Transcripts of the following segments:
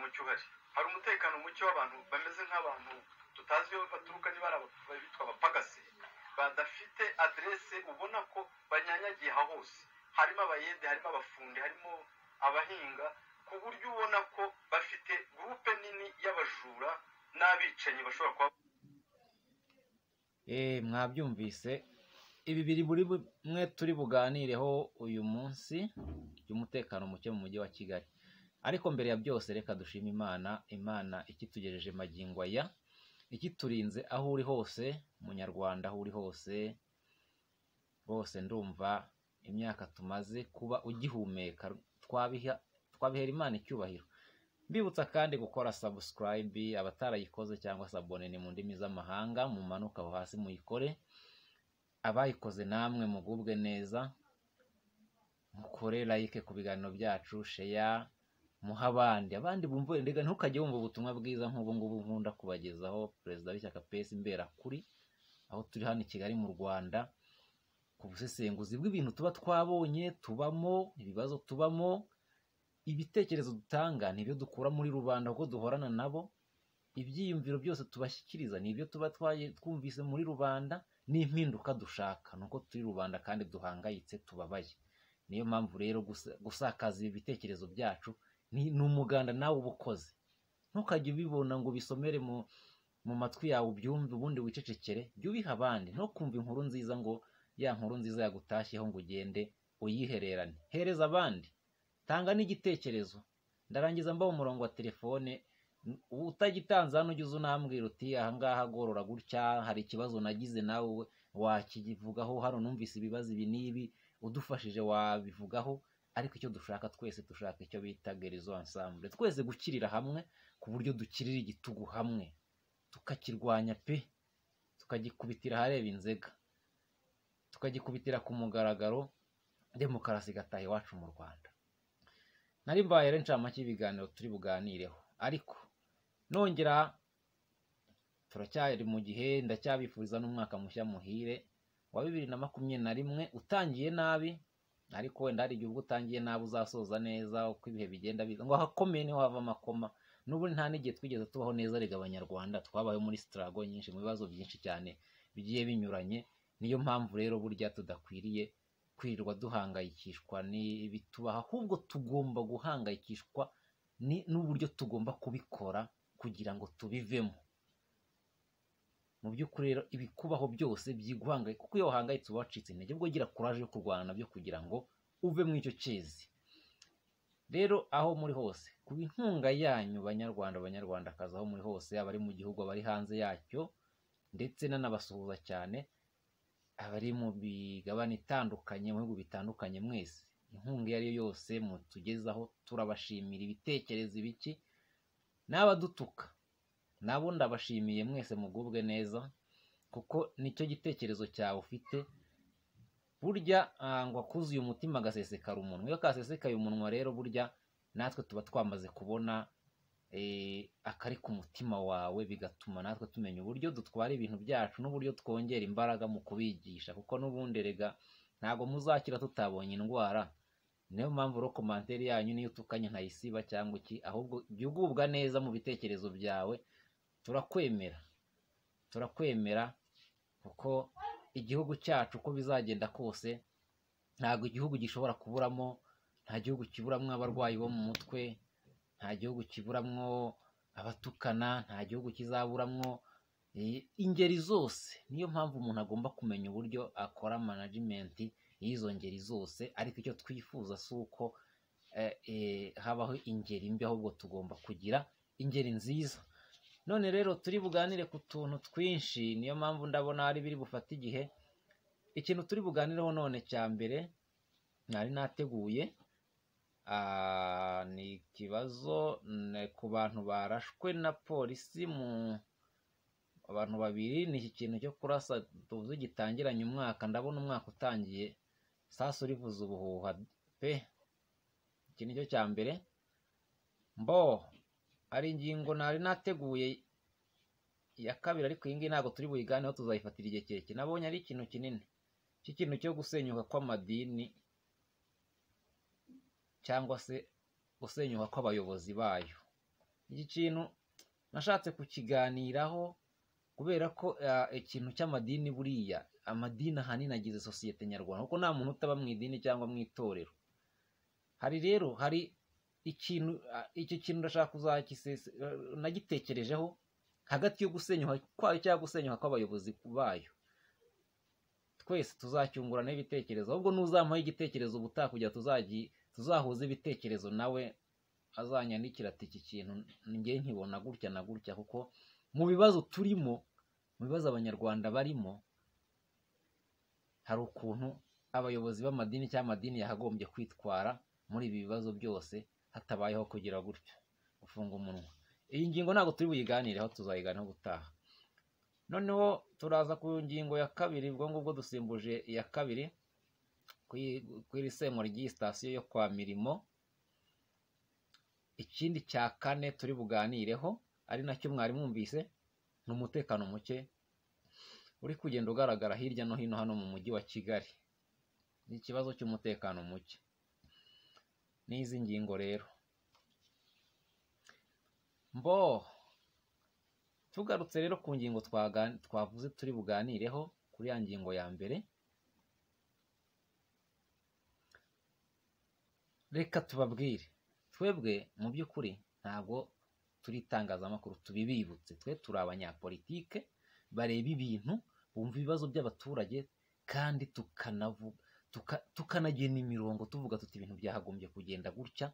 muke uhari. Hari umutekano muke w'abantu bameze nk'abantu tutazi iyo baturuka, niba ari bitwa abapagasi badafite aderese, ubona ko banyanyagiye aha hose. Harimo abayede, harimo abafundi, harimo abahinga, ku buryo ubona ko bafite groupe nini y'abajura n'abicanyi bashobora kuba. Mwabyumvise, ibi biri buri bumwe turi buganireho uyu munsi by'umutekano muke mu mujyi wa Kigali. Ariko mbere ya byose, reka dushime Imana, Imana ikitugejeje magingo aya, ikiturinze. Aho uri hose Munyarwanda, aho uri hose bose, ndumva imyaka tumaze kuba ugihumeka twabihera Imana icyubahiro. Mbibutsa kandi gukora subscribe abatarayikoze, cyangwa s'abonner ni mu ndimi z'amahanga, mumanuka aho hasi muyikore. Abayikoze namwe mugubwe neza, mukore like ku biganiro byacu, share, muha abandi bumve. Ndega ntukajye wumva ubutumwa bwiza nk'ubu ngubu nkunda kubagezaho, perezida w'ishyaka PS Imberakuri, aho turi hano i Kigali mu Rwanda, ku busesenguzi bw'ibintu tuba twabonye, tubamo, ibibazo tubamo, ibitekerezo dutanga ni ibyo dukura muri rubanda kuko duhorana nabo. Ibyiyumviro byose tubashyikiriza ni ibyo tuba twumvise muri rubanda, n'impinduka dushaka ni uko turi rubanda kandi duhangayitse, tubabaye. Niyo mpamvu rero gusakaza ibi bitekerezo byacu ni umuganda nawe uba ukoze. Ntukajye ubibona ngo ubisomere mu matwi yawe, ubyumve, ubundi wicecekere. Jya ubiha abandi. Ntukumve inkuru nziza ngo ya nkuru nziza yagutashyeho ngo ugende uyihererane, hereza abandi, tanga n'igitekerezo. Ndarangiza mbaha umurongo wa telefone. Utagitanze hano, ujye uza unambwira uti: "Ahangaha gorora gutya, hari ikibazo nagize, nawe wakivugaho hano, numvise ibibazo ibi n'ibi, udufashije wabivugaho." Ariko icyo dushaka twese, dushaka icyo bita guérison ensemble, twese gukirira hamwe, ku buryo dukirira igitugu hamwe, tukakirwanya pe, tukagikubitira ahareba inzega, tukagikubitira ku mugaragaro, demokarasi igataha iwacu mu Rwanda. Nari mbaye rero incamake y'ibiganiro turi buganireho, ariko nongera turacyari mu gihe, ndacyabifuriza n'umwaka mushya muhire wa 2021. Utangiye nabi, ariko wenda hari igihe ubwo utangiye nabi uzasoza neza, uko ibihe bigenda biza. Ngo ahakomeye niho hava amakoma. N'ubundi nta n'igihe twigeze tubaho neza rega. Abanyarwanda twabayeho muri struggle nyinshi, mu bibazo byinshi cyane bigiye binyuranye. Niyo mpamvu rero burya tudakwiriye kwirirwa duhangayikishwa n'ibitubaho, ahubwo tugomba guhangayikishwa n'uburyo tugomba kubikora kugira ngo tubivemo. Mu by'ukuri rero, ibikubaho byose byiguhangayika, kuko iyo wahangayitse uba wacitse intege. Ubwo gira courage yo kurwana nabyo kugira ngo uve mu icyo cyezi. Rero aho muri hose, ku inkunga yanyu Banyarwanda, Banyarwandakazi, aho muri hose, abari mu gihugu, abari hanze yacyo, ndetse nanabasuhuza cyane abari mu migabane itandukanye, mu bihugu bitandukanye, mwese inkunga iyo ari yo yose mutugezaho turabashimira. Ibitekerezo, ibiki, n'abadutuka nabo ndabashimiye mwese, mugubwe neza, kuko nicyo gitekerezo cyawe ufite. Burya ngo akuzuye umutima agasesekara umunwa. Iyo kasesekaye umunwa rero, burya natwe tuba twamaze kubona akari ku mutima wawe, bigatuma natwe tumenya uburyo dutwara ibintu byacu n'uburyo twongera imbaraga mu kubigisha, kuko n'ubundi rega ntabwo muzakira tutabonye indwara. Niyo mpamvu rero commentaire yanyu, niyo utukanye ntayisiba cyangwa iki, ahubwo jya ugubwa neza mu bitekerezo byawe. Turakwemera, turakwemera, kuko igihugu cyacu uko bizagenda kose, ntabwo igihugu gishobora kuburamo, nta gihugu kiburamwo abarwayi bo mu mutwe, nta gihugu kiburamwo abatukana, nta gihugu kizaburamwo ingeri zose. Niyo mpamvu umuntu agomba kumenya uburyo akora management y'izo ngeri zose. Ariko icyo twifuza si uko habaho ingeri mbi, ahubwo tugomba kugira ingeri nziza. None rero turi buganire ku tuntu twinshi, niyo mpamvu ndabona hari biri bufate igihe. Ikintu turi buganireho none cya mbere nari nateguye ni ikibazo ku bantu barashwe na polisi, mu abantu babiri. Ni iki kintu cyo kurasa tuzi gitangiranye umwaka. Ndabona umwaka utangiye sasu rivuza ubuhuha pe. Iki nicyo cya mbere. Mbo hari ingingo nari nateguye ya kabiri, ariko iyi ngiyi ntabwo turi buyiganeho, tuzayifatira igihe kirekire. Nabonye ari ikintu kinini cy'ikintu cyo gusenyuka kw'amadini cyangwa se gusenyuka kw'abayobozi bayo. Iki kintu nashatse kukiganiraho kubera ko ikintu cy'amadini, buriya amadini ahanini agize sosiyete nyarwanda, kuko nta muntu utaba mu idini cyangwa mu itorero. Hari rero hari ikintu, icyo kintu ndashaka kuzakisese, nagitekerejeho hagati yo gusenyuka kwayo cyangwa gusenyuka kw'abayobozi bayo, twese tuzacyunguranaho ibitekerezo. Ahubwo nuzamuha igitekerezo ubutaha kugira tuzahuze ibitekerezo nawe azanyandikira ati iki kintu njye nkibona gutya na gutya, kuko mu bibazo turimo, mu bibazo abanyarwanda barimo, hari ukuntu abayobozi b'amadini cyangwa amadini yakagombye kwitwara muri ibi bibazo byose hatabayeho kugira gutya gufunga umunwa. Iyi ngingo ntabwo turi buyiganireho, tuzayiganiraho ubutaha. Noneho turaza ku ngingo ya kabiri, ubwo ngubwo dusimbuje iya kabiri ku iri senywa ry'iyi sitasiyo yo kwa Mirimo. Ikindi cya kane turi buganireho ari nacyo mwari mwumvise ni umutekano muke uri kugenda ugaragara hirya no hino hano mu mujyi wa Kigali. Ni ikibazo cy'umutekano muke. N'izi ngingo rero mbo tugarutse rero ku ngingo twavuze turi buganireho, kuri ya ngingo ya mbere, reka tubabwire twebwe mu by'ukuri ntabwo turi itangazamakuru, tubibibutse. Twe turi abanyapolitike bareba ibintu, bumva ibibazo by'abaturage, kandi tukanagena imirongo tuvuga tuti ibintu byahagombye kugenda gutya.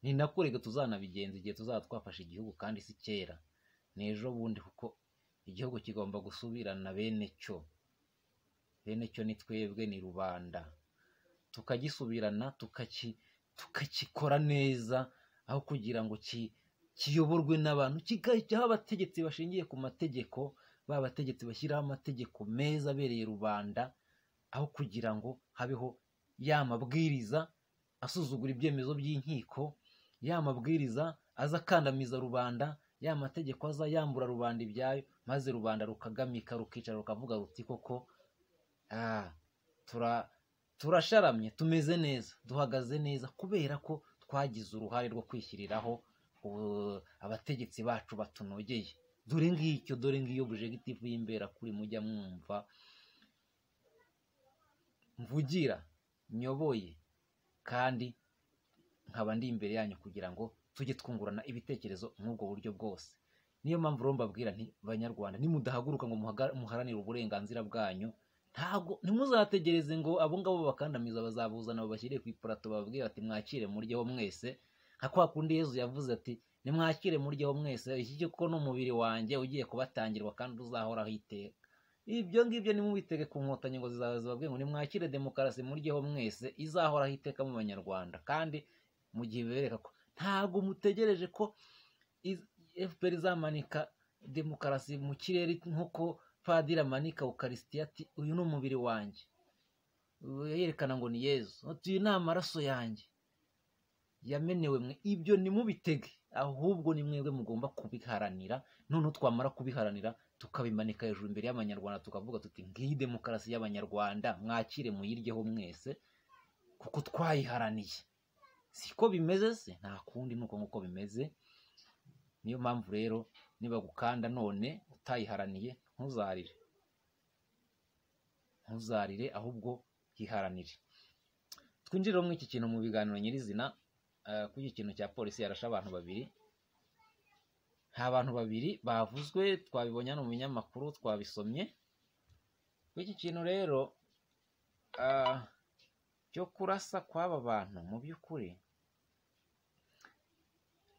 Ni nako rega tuzanabigenza igihe tuzaba twafashe igihugu, kandi si kera, ni ejo bundi, kuko igihugu kigomba gusubirana bene cyo. Bene cyo ni twebwe, ni rubanda, tukagisubirana, tukakikora neza, aho kugira ngo kiyoborwe n'abantu, kikajyaho abategetsi bashingiye ku mategeko, ba bategetsi bashyiraho amategeko meza abereye rubanda, aho kugira ngo habeho ya mabwiriza asuzugura ibyemezo by'inkiko, ya mabwiriza aza akandamiza rubanda, ya mategeko aza yambura rubanda ibyayo, maze rubanda rukagamika, rukicara rukavuga ruti koko turasharamye, tumeze neza, duhagaze neza, kubera ko twagize uruhare rwo kwishyiriraho abategetsi bacu batunogeye. Dore ngicyo, dore ngiyo objective y'imberakuri mujya mwumva mvugira nyoboye, kandi nkaba ndi imbere yanyu kugira ngo tujye twungurana ibitekerezo nk'ubwo buryo bwose. Niyo mpamvu rero mbabwira nti banyarwanda, nimudahaguruka ngo muharanire uburenganzira bwanyu, ntabwo ntimuzategereze ngo abo ngabo bakandamiza bazabuzana babashyire ku iparato bababwire bati mwakire muryeho mwese, nka kwa kundi Yezu yavuze ati nimwakire muryeho mwese, iki kuko ni umubiri wanjye ugiye kubatangirwa kandi uzahoraho iteka. Ibyo ngibyo nimubitege ku nkotanyi ngo zizaza zibabwire ngo nimwakire demokarasi muryeho mwese, izahoraho iteka mu banyarwanda. Kandi mu gihe bibereka ko ntabwo mutegereje ko FPR izamanika demokarasi mu kirere nk'uko padiri amanika ukarisitiya ati uyu ni umubiri wanjye, yerekana ngo ni Yezu, ati uyu ni amaraso yanjye yamenewe mwe. Ibyo nimubitege, ahubwo ni mwebwe mugomba kubiharanira. Noneho twamara kubiharanira tukabimanika hejuru imbere y'abanyarwanda, tukavuga tuti ngiyi demokarasi y'abanyarwanda, mwakire muyiryeho mwese kuko twayiharaniye. Siko bimeze se? Nta kundi, nuko nguko bimeze. Niyo mpamvu rero niba gukanda none utayiharaniye, ntuzarire, ntuzarire, ahubwo yiharanire. Twinjire muri iki kintu mu biganiro nyirizina, kuri iki kintu cya polisi yarashe abantu babiri. Nta bantu babiri bavuzwe, twabibonye hano mu binyamakuru, twabisomye. Kuri iki kintu rero cyo kurasa kw'aba bantu, mu by'ukuri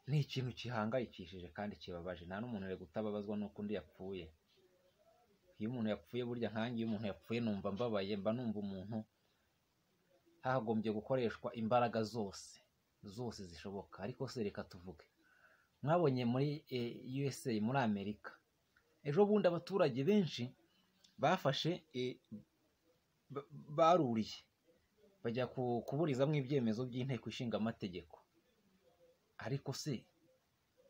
ni ikintu gihangayikishije kandi kibabaje. Nta n'umuntu uri gutababazwa n'uko undi yapfuye. Iyo umuntu yapfuye, burya nkanjye iyo umuntu yapfuye numva mbabaye, mba numva umuntu hagombye gukoreshwa imbaraga zose zose zishoboka. Ariko se reka tuvuge, mwabonye muri USA, muri Amerika, ejo bundi abaturage benshi bafashe baruriye bajya kuburizamo ibyemezo by'inteko ishinga amategeko. Ariko se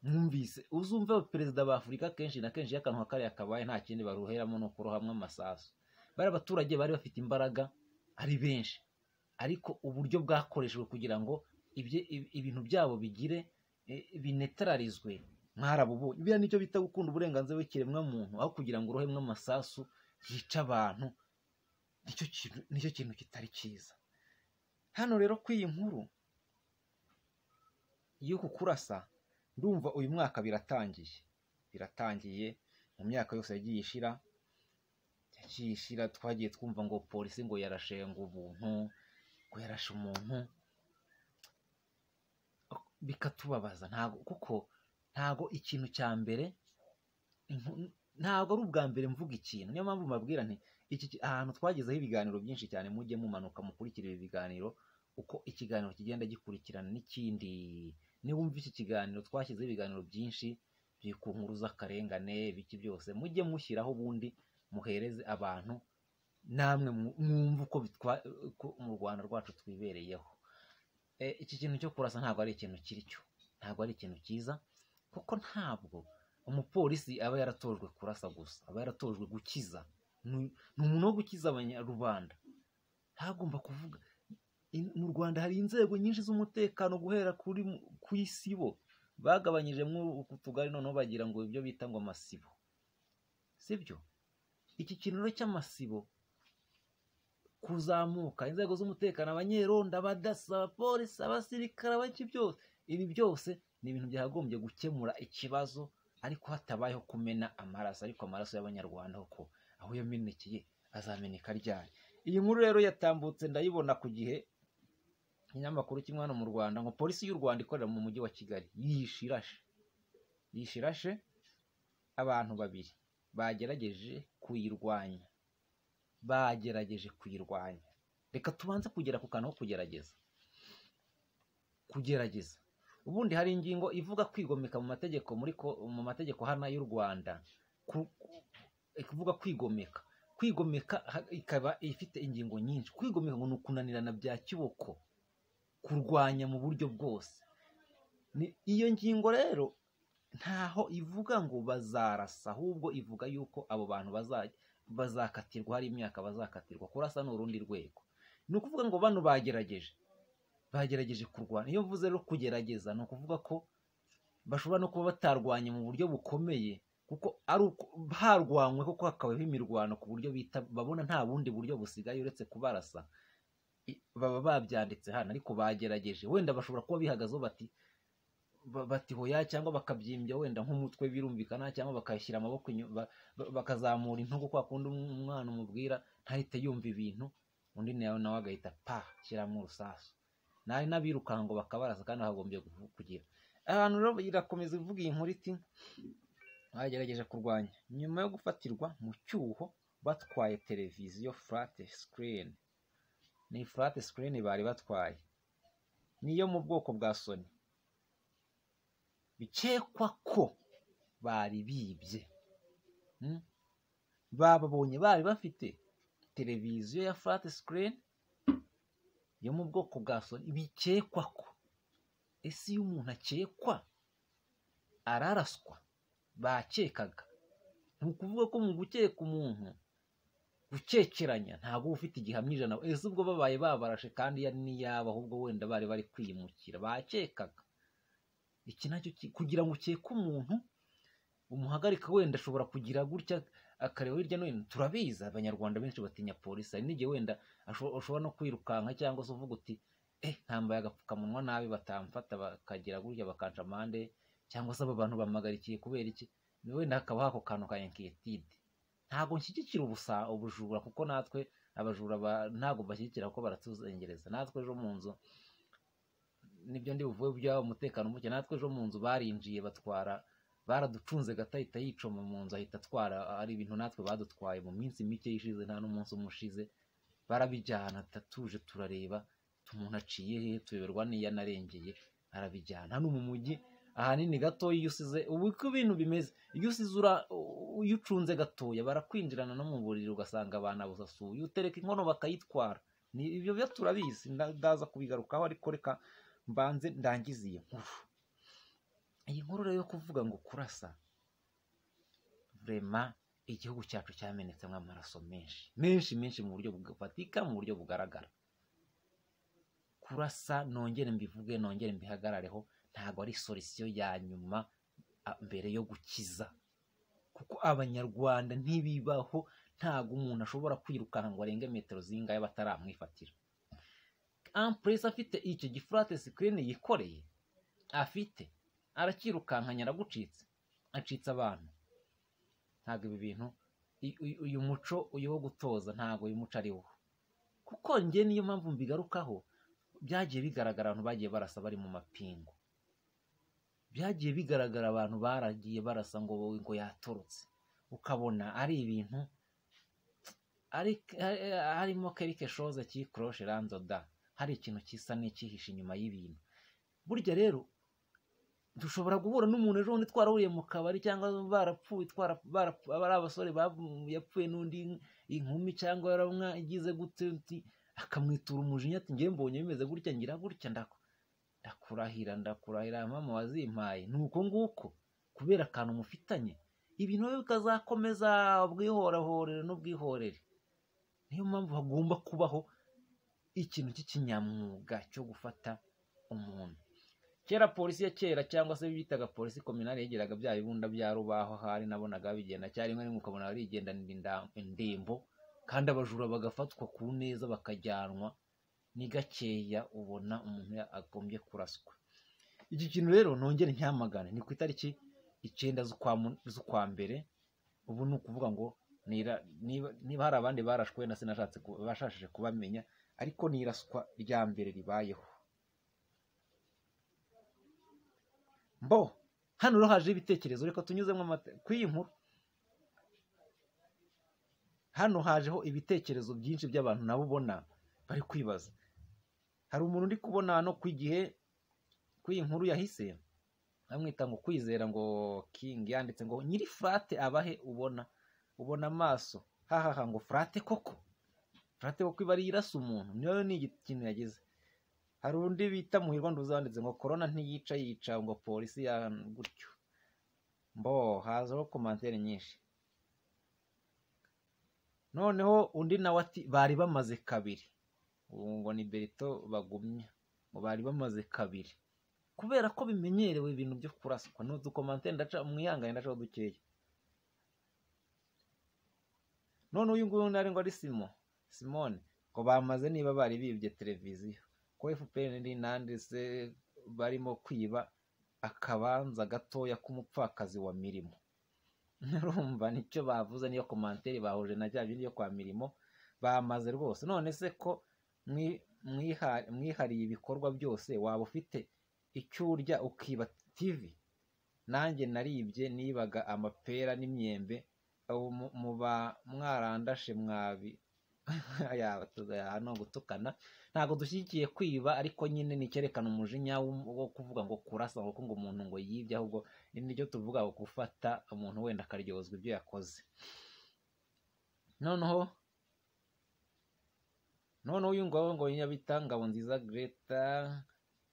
mwumvise, uzumve perezida ba Afurika kenshi na kenshi iyo akantu kariya kabaye nta kindi baruheramo no kurohamwe amasasu. Bari abaturage bari bafite imbaraga ari benshi, ariko uburyo bwakoreshejwe kugira ngo ibintu byabo bigire binetralizwe Mwarabubonye. Biriya nicyo bita gukunda uburenganzira bw'ikiremwa muntu, aho kugira ngo urohemwe amasasu yica abantu. Nicyo kintu kitari cyiza. Hano rero ku iyi nkuru y'uku kurasa, ndumva uyu mwaka biratangiye. Mu myaka yose yagiye ishira twagiye twumva ngo polisi ngo yarashe ngo ubuntu, ngo yarashe umuntu, bikatubabaza. Ntago, kuko ntago ikintu cya mbere, ntago ari ubwa mbere mvuga ikintu. Niyo mpamvu mbabwira nti iki ahantu twagezeho ibiganiro byinshi cyane, mujye mumanuka mukurikire ibi biganiro uko ikiganiro kigenda gikurikirana n'ikindi. Niba wumva iki kiganiro, twashyizeho ibiganiro byinshi biri ku nkuru z'akarengane, biki byose, mujye mushyiraho ubundi muhereze abantu, namwe mwumve uko mu Rwanda rwacu twibereyeho. Iki kintu cyo kurasa ntabwo ari ikintu kiri cyo, ntabwo ari ikintu cyiza, kuko ntabwo umupolisi aba yaratojwe kurasa gusa, aba yaratojwe gukiza. Ni umuntu wo gukiza abanyarubanda. Ntagomba kuvuga. Mu Rwanda hari inzego nyinshi z'umutekano, guhera ku isibo bagabanyijemo utugari, noneho bagira ngo ibyo bita ngo amasibo, sibyo? Iki kintu rero cy'amasibo kuzamuka, inzego z'umutekano, abanyerondo, abadaso, abapolisi, abasirikare, abaki, byose ibi byose ni ibintu byakagombye gukemura ikibazo, ariko hatabayeho kumena amaraso. Ariko amaraso y'abanyarwanda ko aho yamenekeye azameneka ryari? Iyi nkuru rero yatambutse ndayibona ku Gihe, ikinyamakuru kimwe hano mu Rwanda, ngo polisi y'u Rwanda ikorera mu mujyi wa Kigali yishirashe abantu babiri bagerageje kuyirwanya. Bagerageje kuyirwanya. Reka tubanze kugera ku kantu ko kugerageza. Ubundi hari ingingo ivuga kwigomeka mu mategeko, mu mategeko hano y'u Rwanda, ivuga kwigomeka. Kwigomeka ikaba ifite ingingo nyinshi. Kwigomeka ngo ni ukunanirana bya kiboko, kurwanya mu buryo bwose. Iyo ngingo rero ntaho ivuga ngo bazarasa, ahubwo ivuga yuko abo bantu bazakatirwa, hari imyaka bazakatirwa. Kurasa ni urundi rwego. Ni ukuvuga ngo bano bagerageje kurwana. Iyo mvuze rero kugerageza, ni ukuvuga ko bashobora no kuba batarwanye mu buryo bukomeye, kuko ari harwanywe kuko hakabaho imirwano ku buryo bita babona nta bundi buryo busigaye uretse kubarasa, baba babyanditse hano. Ariko bagerageje, wenda bashobora kuba bihagazeho bati hoya, cyangwa bakabyimbya wenda nk'umutwe, birumvikana, cyangwa bakashyira amaboko inyuma, bakazamura intugu kwa kundi umwana umubwira ntahite yumva ibintu, undi nawe agahita pa shyiramo urusasu. Nari n'abirukanka ngo bakabarasa, kandi bagombye kugira ahantu. Rero irakomeza ivuga iyi nkuru iti bagerageje kurwanya nyuma yo gufatirwa mu cyuho batwaye televiziyo flat screen. Ni flat screen bari batwaye, niyo mu bwoko bwa Sony, bikekwa ko bari bibye. Bababonye bari bafite televiziyo ya flat screen yo mu bwoko bwa Sony, bikekwa ko. Ese iyo umuntu akekwa araraswa? Bakekaga. Ni ukuvuga ko mu gukeka umuntu, gukekeranya, ntabwo uba ufite igihamya 100. Ese ubwo babaye babarashe kandi n'iyabo, ahubwo wenda bari bari kwiyimukira, bakekaga. Iki nacyo kugira ngo ukeke umuntu umuhagarika, wenda ashobora kugira gutya akareba hirya no hino. Turabizi abanyarwanda benshi batinya polisi. Hari n'igihe wenda ushobora no kwirukanka, cyangwa se uvuga uti ntambaye agapfukamunwa nabi, batamfata bakagira gutya bakanca amande, cyangwa se aba bantu bamagarikiye kubera iki, wenda hakaba hako kantu ka inquiétude. Ntabwo nshyigikira ubusa ubujura, kuko natwe abajura ntabwo bashyigikira, kuko baratuzengereza. Natwe ejo mu nzu, nibyo ndi buvuge by'aho umutekano muke, natwe ejo mu nzu barinjiye batwara, baraducunze gato ahita yicoma mu nzu ahita atwara. Ari ibintu natwe badutwaye mu minsi mike ishize, nta n'umunsi umwe ushize, barabijyana. Tuje turareba umuntu aciye he, tuyoberwa n'iyo anarengeye, arabijyana. Hano mu mujyi ahanini gatoya, iyo usize, ubu uko ibintu bimeze, iyo usize iyo ucunze gatoya barakwinjirana no mu buriri, ugasanga abantu abusasuye, utereka inkono bakayitwara. Ni ibyo byo turabizi, ndaza kubigarukaho, ariko reka mbanze ndangize iyi nkuru. Iyi nkuru rero yo kuvuga ngo kurasa, vraiment igihugu cyacu cyamenetsemo amaraso menshi menshi menshi mu buryo bufatika, mu buryo bugaragara. Kurasa, nongere mbivuge, nongere mbihagarareho, ntabwo ari solution ya nyuma. mbere yo gukiza, kuko Abanyarwanda ntibibaho, ntago umuntu ashobora kwirukanka ngo arenge metero zingahe bataramwifatira. Ampuresi afite icyo gifurate sikirini yikoreye afite, arakirukankanya aragucitse, acitse abantu. Ntabwo ibi bintu, uyu muco uyu wo gutoza ntabwo uyu muco ari wo, kuko njye niyo mpamvu mbigarukaho. Byagiye bigaragara abantu bagiye barasa bari mu mapingu, byagiye bigaragara abantu baragiye barasa ngo yatorotse, ukabona ari ibintu harimo quelque chose qui cloche là-dedans, hari ikintu kisa n'ikihishe inyuma y'ibintu. Burya rero dushobora guhura n'umuntu ejo bundi twarahuriye mu kabari, cyangwa barapfuye, ari abasore yapfuye n'undi inkumi, cyangwa yaramwagize gute, akamwitura umujinya ati ngewe mbonye bimeze gutya ngira gutya, ndakurahira ndakurahira mama wazimpaye. Ni uko nguko kubera akantu mufitanye, ibintu bikazakomeza ubwihorahorere n'ubwihorere. Niyo mpamvu hagomba kubaho ikintu cy'ikinyamwuga cyo gufata umuntu. Kera polisi ya kera cyangwa se bitaga polisi kominari yegeraga bya bibunda bya rubaho, ahari nabonaga bigenda cyari rimwe ukabona barigendanira indembo, kandi abajura bagafatwa ku neza bakajyanwa. Ni gakeya ubona umuntu agombye kuraswa. Iki kintu rero nongere ncyamagane. Ni ku itariki 9 z'ukwa mbere. Ubu ni ukuvuga ngo niba hari abandi barashwe na sinashatse bashashije kubamenya, ariko ni iraswa rya mbere ribayeho. Mbo hano rero haje ibitekerezo, reka tunyuzemo ku iyi nkuru. Hano hajeho ibitekerezo byinshi by'abantu nabo ubona bari kwibaza. Hari umuntu uri kubona hano ku igihe ku iyi nkuru yahise amwita ngo Kwizera ngo King, yanditse ngo nyiri frate abahe ubona ubona amaso hahaha, ngo frate koko, frate koko iba ari irasa umuntu, niyo ni ikintu yagize. Hari undi bita Muhirwa nduzanditse ngo corona ntiyica yica ngo polisi ya gutyo. Mbo hazaho commentaire nyinshi. Noneho undi nawe ati bari bamaze kabiri, ngo ni Berito bagumya, ngo bari bamaze kabiri kubera ko bimenyerewe ibintu byo kuraswa. N'udukomantere ndaca mwihangane ndaca dukeya. None uyu nguyu nari ngo ari Simone ngo bamaze niba bari bibye televiziyo, ko FPR nanditse barimo kwiba akabanza gatoya k'umupfakazi wa Mirimo. Nurumva nicyo bavuze, niyo commentaire bahuje na bya bindi yo kwa Mirimo bamaze rwose. None se ko mwihariye ibikorwa byose, waba ufite icyo urya ukiba TV? Nanjye naribye nibaga amapera n'imyembe, muba mwarandashe mwabi. Hano gutukana ntabwo dushyigikiye kwiba, ariko nyine ni icyerekana umujinya wo kuvuga ngo kurasa ngo umuntu ngo yibye, ahubwo nicyo tuvuga ngo gufata umuntu wenda akaryozwa ibyo yakoze. Noneho uyu ngo nyabita Ngabonziza Greta,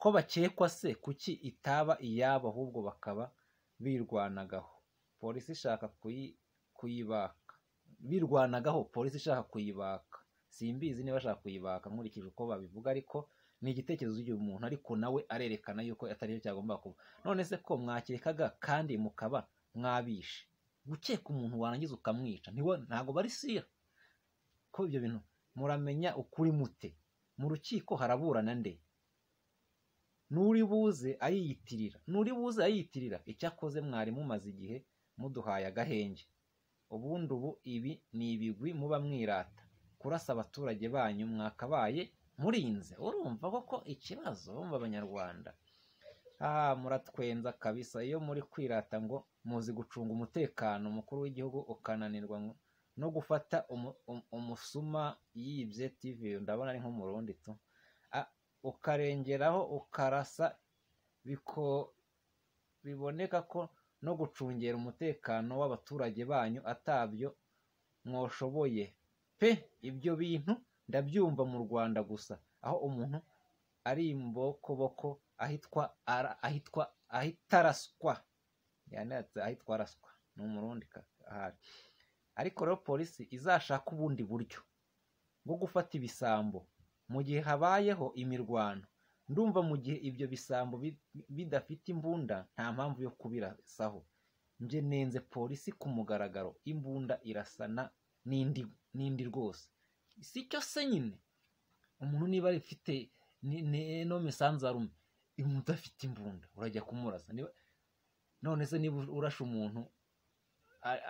ko bakekwa se kuki itaba iyabo ahubwo bakaba birwanagaho, polisi ishaka kuyibaka, birwanagaho polisi ishaka kuyibaka. Simbizi niba ashaka kuyibaka nkurikije uko babivuga, ariko ni igitekerezo cy'uyu muntu, ariko nawe arerekana yuko atari cyo cyagomba kuba. None se ko mwakekaga kandi mukaba mwabishe, gukeka umuntu warangiza ukamwica ntabwo bari sira ko ibyo bintu muramenya ukuri mute? Mu rukiko haraburana nde? Nuri buze ayiyitirira, nuri buze ayiyitirira. Icyakoze mwari mumaze igihe muduhaye agahenge. Ubundi ubu ibi ni ibigwi muba mwirata, kurasa abaturage banyu mwakabaye murinze. Urumva koko ikibazo, urumva Abanyarwanda muratwenza kabisa iyo muri kwirata ngo muzi gucunga umutekano, umukuru w'igihugu ukananirwa no gufata umusuma yibye TV, ndabona ari nk'umurundi tu, ukarengeraho ukarasa, biboneka ko no gucungera umutekano w'abaturage banyu atabyo mwoshoboye pe. Ibyo bintu ndabyumva mu Rwanda gusa, aho umuntu ari imbokoboko ahitwa ahitaraswa, yanatse ahitwa araswa ni umurundi ahari. Ariko rero polisi izashaka ubundi buryo bwo gufata ibisambo mu gihe habayeho imirwano. Ndumva mu gihe ibyo bisambo bidafite imbunda nta mpamvu yo kubirasaho. Nje nenze polisi ku mugaragaro, imbunda irasana n'indi rwose. Si cyo se nyine umuntu niba afite no misanzarume, umuntu udafite imbunda urajya kumurasa. None se niba urashe umuntu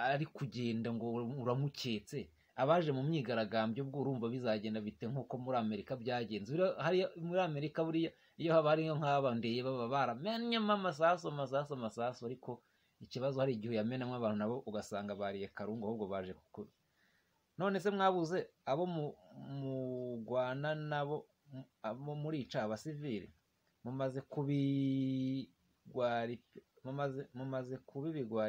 ari kugenda ngo uramuketse, abaje mu myigaragambyo ubwo urumva bizagenda bite nk'uko muri Amerika byagenze. Muri Amerika buriya iyo haba hariyo nk'aba ndeye baba baramenyemo amasasu amasasu amasasu, ariko ikibazo hari igihe uyamenamo abantu nabo ugasanga bariye karungu ahubwo baje kuko. None se mwabuze abo mugwana nabo, abo murica abasivili, mumaze kubibigwari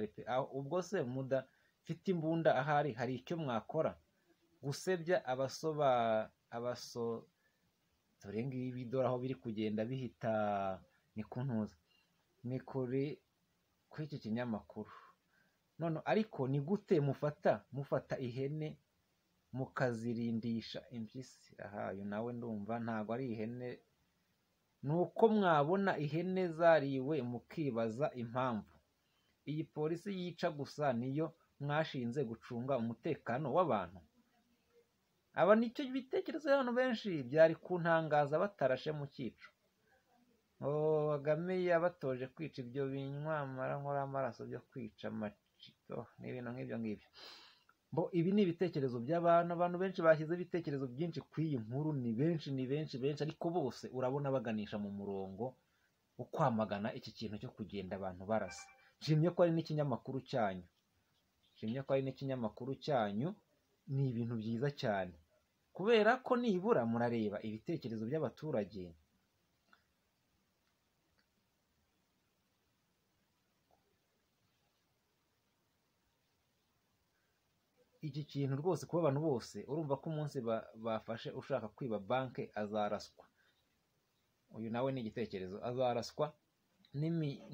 pe. Ubwo se mudafite imbunda ahari hari icyo mwakora? Gusebya abaso dore ngibi, dore aho biri kugenda bihita ni kuntuza ni kuri iki kinyamakuru. None ariko ni gute mufata ihene mukazirindisha impyisi? Aha uyu nawe ndumva ntago ari ihene. Nuko mwabona ihene zariwe mukibaza impamvu. Iyi polisi yica gusa niyo mwashinze gucunga umutekano w'abantu. Aba nicyo bitekerezo y'abantu benshi byari kuntangaza batarashe mu cyico. Kagame yabatoje kwica ibyo binywa amara amaraso byo kwica amacito n'ibintu nk'ibyo ngibyo. Bo ibi ni ibitekerezo by'abantu, abantu benshi bashyize ibitekerezo byinshi ku iyi nkuru, ni benshi ni benshi benshi, ariko bose urabona baganisha mu murongo wo kwamagana iki kintu cyo kugenda abantu barasa. Nshimye ko ari n'ikinyamakuru cyanyu, nshimye ko ari n'ikinyamakuru cyanyu, ni ibintu byiza cyane kubera ko nibura murareba ibitekerezo by'abaturage. Iki kintu rwose kuba abantu bose urumva ko umunsi bafashe ushaka kwiba banke azaraswa. Uyu nawe ni igitekerezo, azaraswa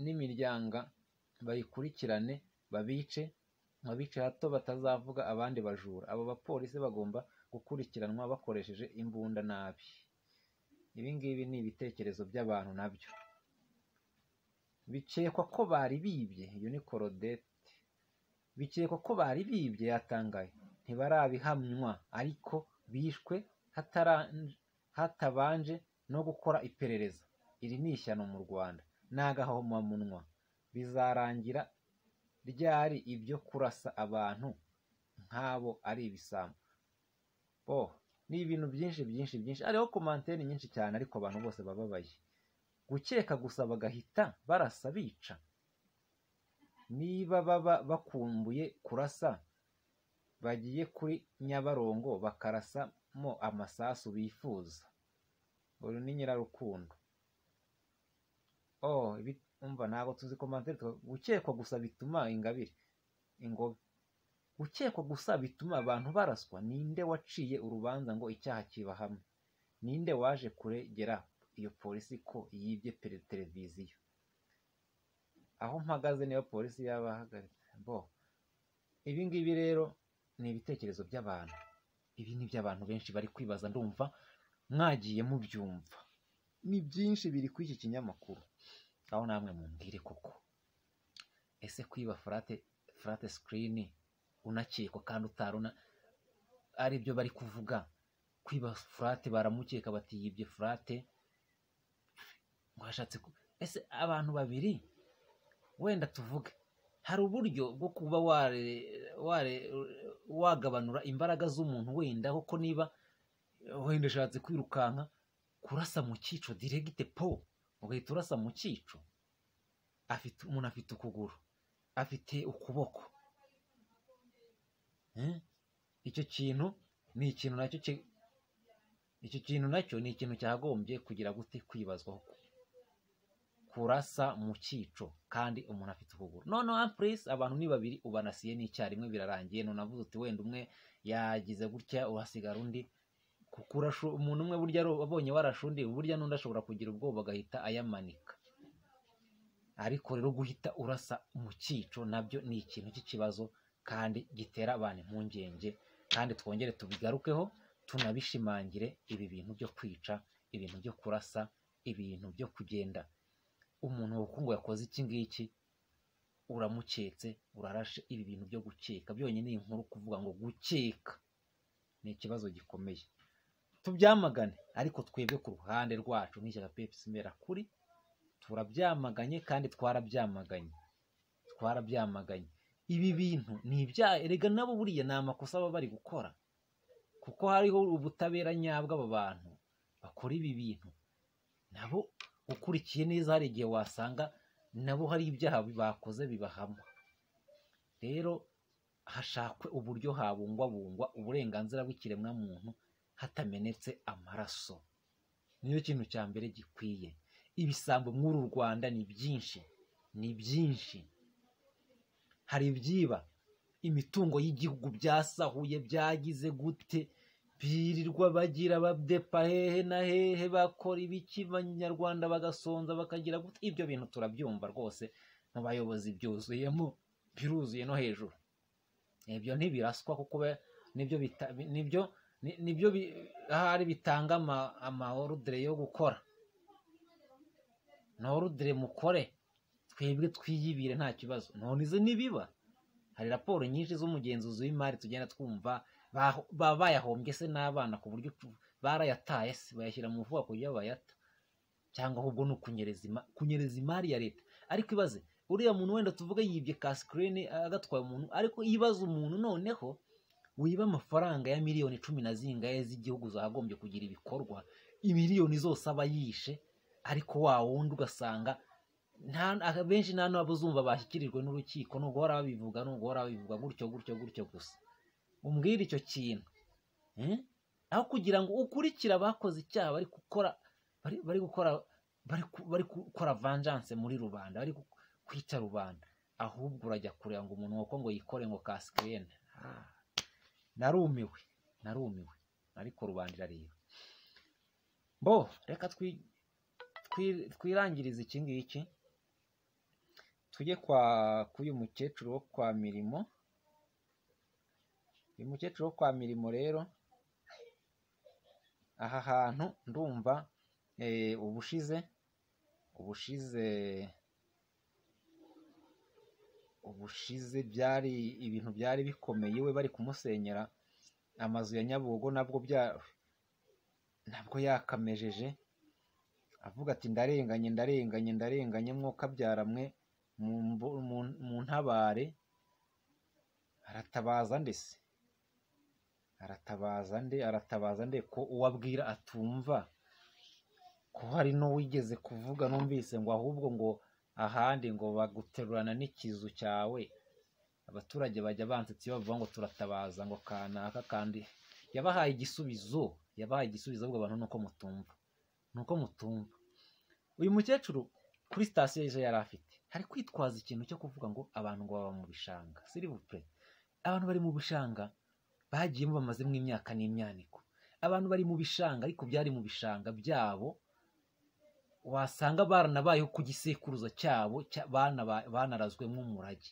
n'imiryango bayikurikirane babice hato batazavuga abandi bajura. Abo bapolisi bagomba gukurikiranwa bakoresheje imbunda nabi. Ibi ngibi ni ibitekerezo by'abantu nabyo. Bikekwa ko bari bibye, iyo ni Korodete. Bikekwa ko bari bibye yatangaye, ntibarabihamywa ariko bishwe hatabanje no gukora iperereza. Iri ni ishyano mu Rwanda, n'agahomamunwa. Bizarangira ryari ibyo kurasa abantu nk'abo ari ibisambo? Ni ibintu byinshi byinshi byinshi, hariho komanteri nyinshi cyane, ariko abantu bose bababaye. Gukeka gusa bagahita barasa bica. Niba baba bakumbuye kurasa bagiye kuri Nyabarongo bakarasamo amasasu bifuza. Uyu ni Nyirarukundo. Umva ntabwo tuzi komanteri. Gukekwa gusa bituma Ingabire ingobe. Gukekwa gusa bituma abantu baraswa. Ninde waciye urubanza ngo icyaha kibahamwe? Ninde waje kuregera iyo polisi ko yibye televiziyo? Aho mpagaze niyo polisi yabahagaritse. Bo ibi ngibi rero ni ibitekerezo by'abantu. Ibi ni by'abantu benshi bari kwibaza, ndumva mwagiye mubyumva. Ni byinshi biri kuri iki kinyamakuru. Aho namwe mumbwire koko, ese kwiba flat screen unakekwa kandi utaruna ari byo bari kuvuga? Kwiba flat baramukeka bati yibye flat, ngo ashatse. Ese abantu babiri wenda tuvuge hari uburyo bwo kuba wagabanura imbaraga z'umuntu wenda, kuko niba wenda ashatse kwirukanka, kurasa mu cyico direct po ugahita urasa mu cyico. Afite umuntu afite ukuguru, afite ukuboko, icyo kintu ni ikintu nacyo, icyo kintu nacyo ni ikintu cyagombye kugira gute kwibazwaho. Kurasa mu cyico kandi umuntu afite ukuguru. None en plus abantu ni babiri ubanasiye n'icyarimwe birarangiye. None avuze uti wenda umwe yagize gutya uhasigara undi. Kukurasha umuntu umwe burya abonye warashe undi, burya n'undi ashobora kugira ubwoba agahita ayamanika. Ariko rero guhita urasa mu cyico nabyo ni ikintu cy'ikibazo kandi gitera abantu impungenge, kandi twongere tubigarukeho tunabishimangire. Ibi bintu byo kwica, ibintu byo kurasa Ibintu byo kugenda umuntu ngo yakoze iki ngiki uramuketse, urarashe, ibi bintu byo gukeka byonyine, iyi nkuru kuvuga ngo gukeka ni ikibazo gikomeye. Tubyamagane, ariko twebwe ku ruhande rwacu nk'ishyaka PPC Imberakuri turabyamaganye kandi twarabyamaganye, twarabyamaganye. Ibi bintu ni ibyaha, erega nabo buriya ni amakosa baba bari gukora, kuko hariho ubutabera nyabwo. Aba bantu bakora ibi bintu nabo ukurikiye neza hari igihe wasanga nabo hari ibyaha bakoze bibahama. Rero hashakwe uburyo habungwabungwa uburenganzira bw'ikiremwamuntu hatamenetse amaraso, niyo kintu cya mbere gikwiye. Ibisambo muri uru Rwanda ni byinshi, ni byinshi. Hari ibyiba imitungo y'igihugu byasahuye, byagize gute, birirwa bagira badepa hehe na hehe, bakora ibiki, abanyarwanda bagasonza bakagira gute. Ibyo bintu turabyumva rwose mu bayobozi, byuzuyemo, biruzuye no hejuru. Ibyo ntibiraswa kuko nibyo ahari bitanga amaorudire yo gukora. Norudire mukore, twebwe twiyibire nta kibazo. None izo nibiba, hari raporo nyinshi z'umugenzuzi w'imari tugenda twumva baba bayahombye se n'abana, ku buryo barayataye se bayashyira mu mufuka kugira bayata, cyangwa ahubwo ni ukunyereza imari ya leta. Ariko ibaze uriya muntu wenda tuvuge yibye kasikirini agatwaye umuntu, ariko ibaze umuntu noneho wiba amafaranga ya miliyoni 10 na zingahe z'igihugu zagombye kugira ibikorwa, imiliyoni zose aba yishe, ariko wa wundi ugasanga benshi nta n'abo uzumva bashyikirijwe n'urukiko, ni uguhora babivuga, ni uguhora babivuga gutyo gutyo gutyo gusa. Umbwire icyo kintu, aho kugira ngo ukurikire abakoze icyaha bari gukora vengeance muri rubanda, bari kwica rubanda, ahubwo urajya kureba ngo umuntu wako ngo yikore ngo kasikirene. Narumiwe, narumiwe, ariko rubanda irareba. Bo reka twirangirize iki ngiki, tujye kwa k'uyu mukecuru wo kwa Mirimo. Uyu mukecuru wo kwa Mirimo rero, aha hantu ndumva ubushize byari ibintu byari bikomeye, we bari kumusenyera amazu ya Nyabugogo, nabwo yakamejeje avuga ati ndarenganye, ndarenganye, ndarenganye, mwokabyara mwe mu ntabare. Aratabaza ndese, aratabaza nde, aratabaza nde ko uwabwira atumva, ko hari n'uwigeze kuvuga numvise ngo ahubwo ngo ahandi ngo baguterurana n'ikizu cyawe. Abaturage bajya bansetsa iyo bavuga ngo turatabaza ngo kanaka, kandi yabahaye igisubizo, yabahaye igisubizo, ahubwo abantu nuko mutumva, nuko mutumva. Uyu mukecuru kuri sitasiyo ejo yari afite, hari kwitwaza ikintu cyo kuvuga ngo abantu ngo baba mu bishanga. S'il vous plaît, abantu bari mu bishanga bagiyemo bamazemo imyaka n'imyaniko. Abantu bari mu bishanga, ariko byari mu bishanga byabo, wasanga baranabayeho ku gisekuruza cyabo, banarazwemo umurage.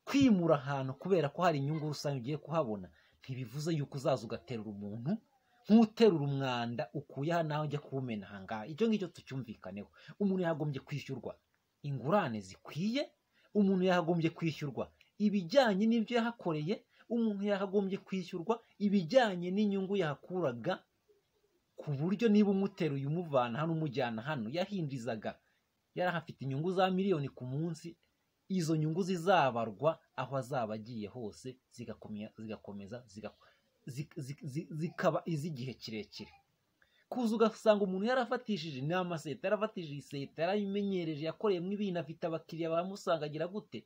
Kwimura ahantu kubera ko hari inyungu rusange ugiye kuhabona, ntibivuze yuko uzaza ugaterura umuntu nk'uterura umwanda ukuye aha naho ujya kuwumena aha ngaha. Icyo ngicyo tucyumvikaneho. Umuntu yagombye kwishyurwa ingurane zikwiye, umuntu yagombye kwishyurwa ibijyanye n'ibyo yahakoreye, umuntu yakagombye kwishyurwa ibijyanye n'inyungu yahakuraga, ku buryo niba umuteruye umuvana hano umujyana hano yahinjizaga, yarahafite inyungu za miliyoni ku munsi, izo nyungu zizabarwa aho azaba agiye hose, zigakomeza zikaba iz'igihe kirekire. Kuza ugasanga umuntu yarafatishije ni amaseta, yarafatishije iseta, yarayimenyereje, yakoreyemo ibintu, afite abakiriya bamusanga, agira gute,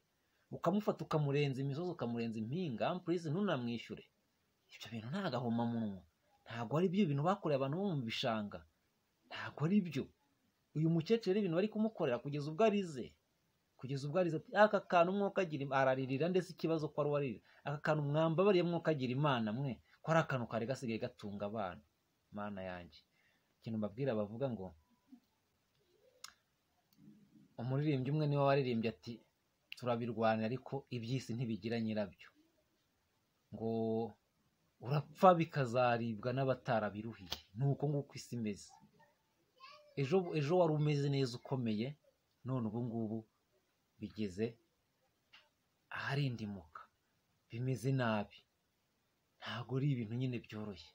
ukamufata ukamurenza imisozi, ukamurenza impinga, ampurize ntunamwishyure. Ibyo bintu nta gahomamunwa, ntabwo ari byo bintu bakoreye abantu bo mu bishanga, ntabwo ari byo. Uyu mukecuru rero ibintu bari kumukorera kugeza ubwo arize, kugeza ubwo arize ati aka kantu mwuka agira, araririra ndetse ikibazo ko ari uwaririra, aka kantu mwambabariye mwuka agira Imana mwe, ko ari akantu kari gasigaye gatunga abana. Mana yanjye, ikintu mbabwira bavuga ngo umuririmbyi umwe niwe waririmbye ati turabirwanira ariko iby'isi ntibigira nyirabyo, ngo urapfa bikazaribwa n'abatarabiruhiye. Nuko nguko isi imeze. Ejo wari umeze neza ukomeye, none ubu ngubu bigeze aharindimuka, bimeze nabi, ntabwo ari ibintu nyine byoroshye.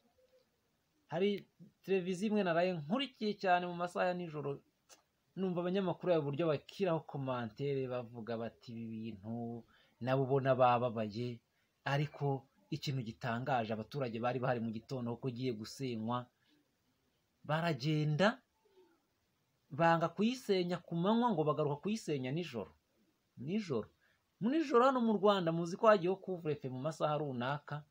Hari televiziyo imwe naraye nkurikiye cyane mu masaha ya nijoro, numva abanyamakuru yabo uburyo bakiraho commentaire bavuga bati ibi bintu nabo ubona bababaye, ariko ikintu gitangaje abaturage bari bahari mu gitondo kuko igiye gusenywa, baragenda banga kuyisenya ku manywa ngo bagaruka kuyisenya nijoro. Nijoro hano mu Rwanda muzi ko hagiyeho couvre-feu mu masaha runaka,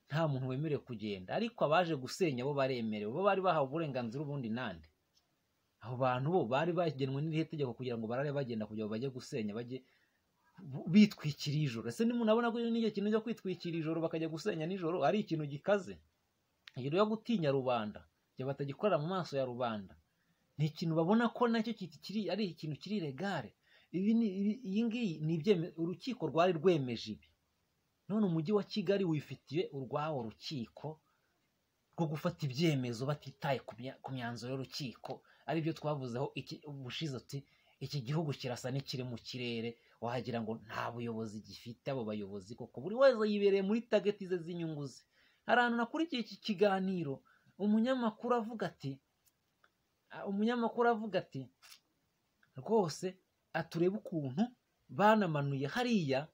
nta muntu wemerewe kugenda, ariko abaje gusenya bo baremerewe, bo bari bahawe uburenganzira ubundi nande. Abo bantu bo bari bagenwe n'irihe tegeko kugira ngo barare bagenda kugira ngo bajye gusenya, bajye bitwikira ijoro. Ese nimunabona ko n'icyo kintu cyo kwitwikira ijoro bakajya gusenya nijoro ari ikintu gikaze, iyo yo gutinya rubanda, ibyo batagikorera mu maso ya rubanda, ni ikintu babona ko nacyo kiri ari ikintu kiri legale. Ibi ni iyi ngiyi ni urukiko rwari rwemeje ibi, none umujyi wa Kigali wifitiye urwawo rukiko rwo gufata ibyemezo batitaye ku myanzuro y'urukiko, aribyo twavuzeho ubushize uti iki gihugu kirasa n'ikiri mu kirere, wagira ngo nta buyobozi gifite. Abo bayobozi koko buri wese yibereye muri target ze z'inyungu ze. Hari ahantu nakurikiye iki kiganiro, umunyamakuru avuga ati rwose aturebe ukuntu banamanuye hariya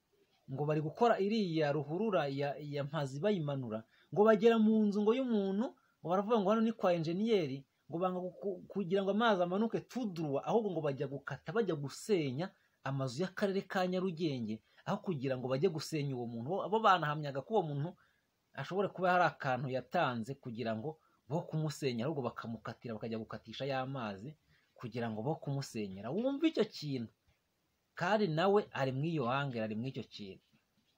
ngo bari gukora iriya ruhurura ya Mpazi bayimanura, ngo bagera mu nzu ngo y'umuntu, ngo baravuga ngo hano ni kwa enjeniyeri, ngo banga kugira ngo amazi amanuke tuduruwa, ahubwo ngo bajya gukata bajya gusenya amazu y'akarere ka Nyarugenge, aho kugira ngo bajye gusenya uwo muntu. Bo banahamyaga ko uwo muntu ashobora kuba hari akantu yatanze kugira ngo bo kumusenya, ahubwo bakamukatira bakajya gukatisha ya mazi kugira ngo bo kumusenyera. Wumva icyo kintu, kandi nawe ari muri iyo hangere, ari muri icyo kintu.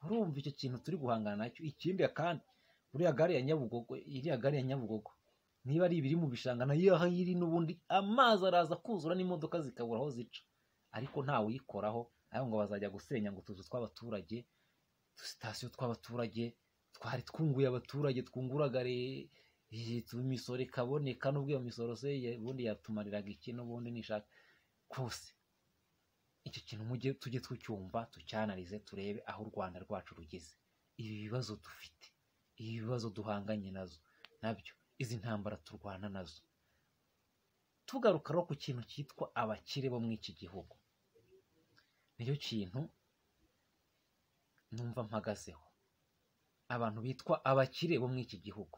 Urumva icyo kintu turi guhangana nacyo. Ikindi kandi uriya gare ya Nyabugogo, iriya gare ya Nyabugogo niba ari ibiri mu bishanga nayo aho iri n'ubundi amazi araza kuzura n'imodoka zikabura aho zica, ariko ntawe uyikoraho. Ariko ngo bazajya gusenya ngo utuzu tw'abaturage, udusitasiyo tw'abaturage twari twunguye abaturage, twunguraga imisoro ikaboneka, n'ubwo iyo misoro se ubundi yatumariraga iki n'ubundi nishaka kose. Icyo kintu mujye tujye tucyumva, tucyanarize, turebe aho u Rwanda rwacu rugeze, ibi bibazo dufite, ibi bibazo duhanganye nazo nabyo, izi ntambara turwana nazo. Tugaruka rero ku kintu cyitwa abakire bo muri iki gihugu, nicyo kintu numva mpagazeho. Abantu bitwa abakire bo muri iki gihugu,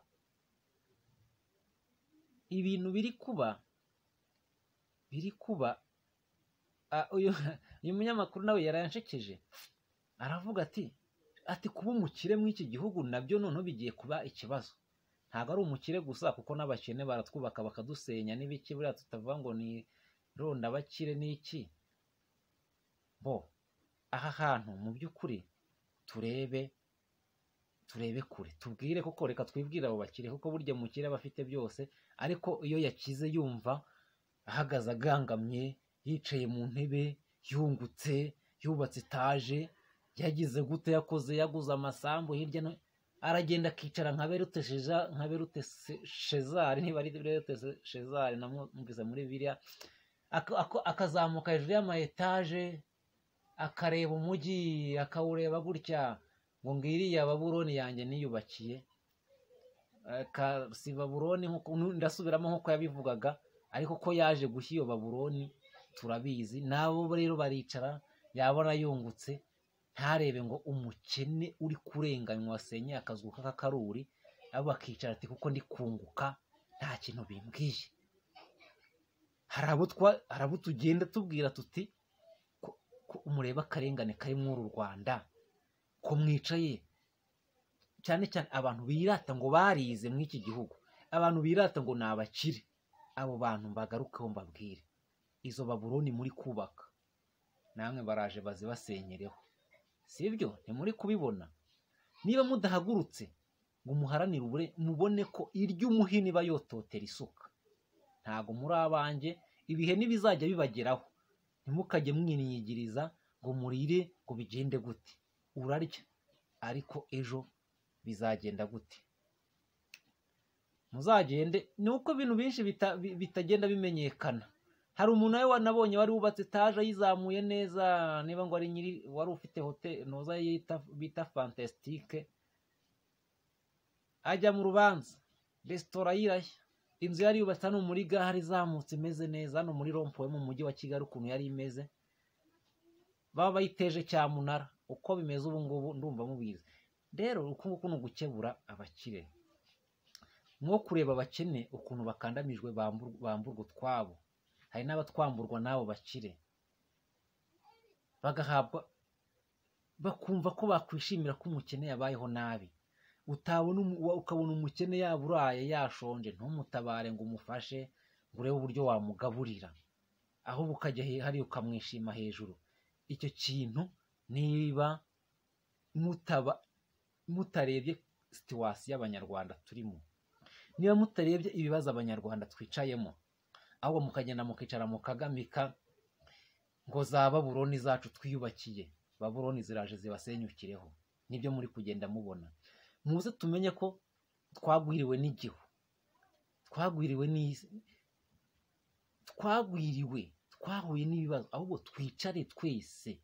ibintu biri kuba uyu munyamakuru nawe yaranshekeje, aravuga ati kuba umukire muri iki gihugu nabyo noneho bigiye kuba ikibazo. Ntabwo ari umukire gusa, kuko n'abakene baratwubaka bakadusenya n'ibiki, buriya tutavuga ngo ni rondabakire n'iki. Bo aha hantu mu by'ukuri turebe kure, tubwire koko, reka twibwire abo bakire, kuko burya umukire aba afite byose, ariko iyo yakize yumva ahagaze agangamye, yicaye mu ntebe, yungutse, yubatse etaje, yagize gute, yakoze, yaguze amasambu hirya no aragenda akicara nka Berute Shezari, niba ari Berute Shezari namwumvise muri Bibiliya, akazamuka hejuru y'ama etaje, akareba umujyi, akawureba gutya ngo ngiriya Babuloni yanjye niyubakiye. Si Babuloni, ndasubiramo nk'uko yabivugaga, ariko ko yaje gushya iyo Babuloni turabizi. Nabo rero baricara, yabona yungutse ntarebe ngo umukene uri kurenganywa wasenyeye akazu k'akaruri, abo bakicara ati kuko ndi kunguka nta kintu bimbwiye. Hari abo tugenda tubwira tuti ko umureba akarengane kari muri uru Rwanda, ko mwicaye, cyane cyane abantu birata ngo barize muri iki gihugu, abantu birata ngo ni abakire, abo bantu mbagarukeho mbabwire, izo Babuloni muri kubaka namwe baraje bazibasenyereho, sibyo? Ntimuri kubibona? Niba mudahagurutse ngo muharanire mubone ko iry'umuhini bayototera isuka, ntago muri abanjye, ibihe ntibizajya bibageraho. Ntimukajye mwinigiriza ngo murire ngo bigende gute, urarya ariko ejo bizagenda gute? Muzagende, ni uko ibintu byinshi bitagenda bimenyekana. Hari umuntu nawe nabonye wari wubatse etaje ayizamuye neza, niba ngo ari nyiri wari ufite hotel ntuza bita Fantastique, ajya mu rubanza, resitora yirashya, inzu yari yubatse hano muri gare izamutse imeze neza, hano muri rond-point mu mujyi wa Kigali ukuntu yari imeze, baba bayiteje cyamunara. Uko bimeze ubu ngubu ndumva mubizi. Rero uku nguku ni ugukebura abakire, nko kureba abakene ukuntu bakandamijwe, bamburwa utwabo. Hari n'abatwamburwa n'abo bakire, bagahabwa, bakumva ko bakwishimira ko umukene yabayeho nabi. Utabona ukabona umukene yaba uraye yashonje, ntumutabare ngo umufashe, ngo urebe uburyo wamugaburira, ahubwo ukajya hariya ukamwishima hejuru. Icyo kintu niba mutarebye situation y'Abanyarwanda turimo, niba mutarebye ibibazo Abanyarwanda twicayemo, ahubwo mukagenda mukicara mukagamika ngo za Babuloni zacu twiyubakiye, Babuloni ziraje zibasenyukireho. Nibyo muri kugenda mubona. Muze tumenye ko twagwiriwe n'igihu, twagwiriwe n'isi, twagwiriwe, twahuye n'ibibazo. Ahubwo twicare twese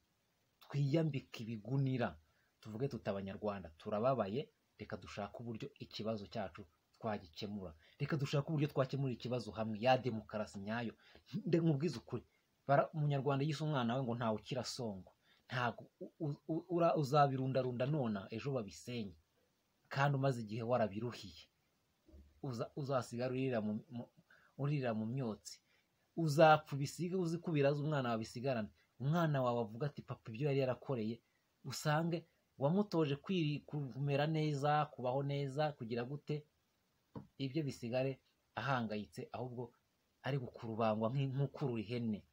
twiyambike ibigunira, tuvuge tuti Abanyarwanda turababaye, reka dushake uburyo ikibazo cyacu twagikemura, reka dushake uburyo twakemura ikibazo hamwe, ya demokarasi nyayo. Nkubwize ukuri, Umunyarwanda yise umwana we ngo ntawe ukira songo. Ntabwo uzabirundarunda nona ejo babisenye, kandi umaze igihe warabiruhiye. Uzasigara urira mu myotsi, uzapfa ubisige uzi ko ubiraza umwana wawe bisigarana. Umwana wawe avuga ati papa ibyo yari yarakoreye, usange wamutoje kumera neza, kubaho neza, kugira gute, ibyo bisigare ahangayitse, ahubwo ari gukurubangwa nk'ukurura ihene.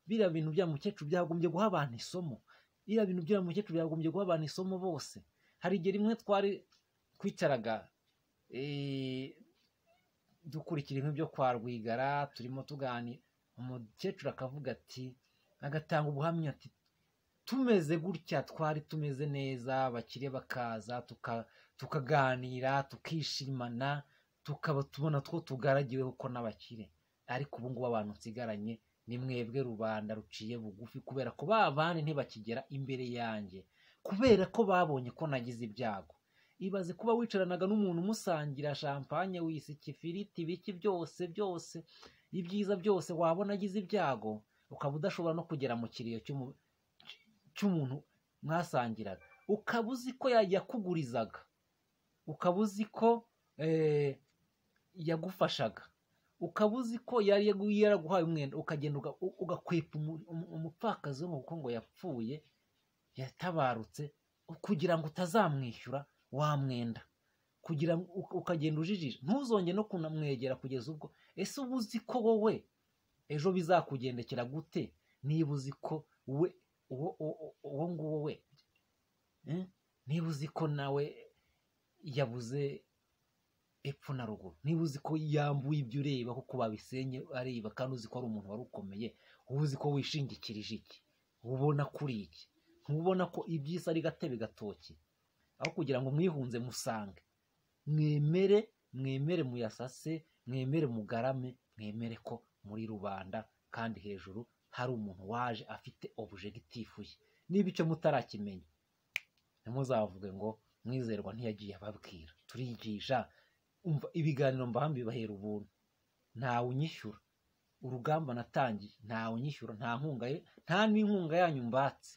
Biriya bintu bya mukecuru byagombye guha abantu isomo, biriya bintu bya mukecuru byagombye guha abantu isomo bose. Hari igihe rimwe twari twicaraga dukurikira ibintu byo kwa Rwigara, turimo tuganira, umukecuru akavuga ati, agatanga ubuhamya ati tumeze gutya, twari tumeze neza, abakire bakaza tukaganira, tukishimana, tukaba tubona two tugaragiwe kuko n'abakire. Ariko ubu ngubu abantu nsigaranye ni mwebwe rubanda ruciye bugufi, kubera ko ba bandi ntibakigera imbere yanjye, kubera ko babonye ko nagize ibyago. Ibaze kuba wicaranaga n'umuntu umusangira champagne, wisika ifiriti, ibiki byose byose, ibyiza byose, wabona agize ibyago ukaba udashobora no kugera mu kiriyo cy'umuntu mwasangiraga, ukaba uzi ko yakugurizaga, ukaba uzi ko yagufashaga, ukaba uzi ko yari yaraguhaye umwenda, ukagenda ugakwepa umupfakazi wo kuko ngo yapfuye yatabarutse, kugira ngo utazamwishyura wa mwenda, kugira ngo ukagenda ujijije, ntuzongere no kunamwegera kugeza ubwo. Ese uba uzi ko wowe ejo bizakugendekera gute, niba uzi ko we uwo nguwo we, niba uzi ko nawe yabuze epfo na ruguru, niba uzi ko yambuye ibyo ureba kuko babisenye areba, kandi uzi ko ari umuntu wari ukomeye, uba uzi ko wishingikirije iki, ubona kuri iki, ntubona ko iby'isi ari gatebe gatoki. Aho kugira ngo mwihunze musange, mwemere, mwemere muyasase, mwemere mugarame, mwemere ko muri rubanda kandi hejuru hari umuntu waje afite objectif ye. Niba icyo mutarakimenya, ntimuzavuge ngo Mwizerwa ntiyagiye ababwira. Turigisha, umva ibiganiro mbaha mbibahera ubuntu, ntawe unyishyura. Urugamba natangiye ntawe unyishyura, nta nkunga ye, nta n'inkunga yanyu mbatse.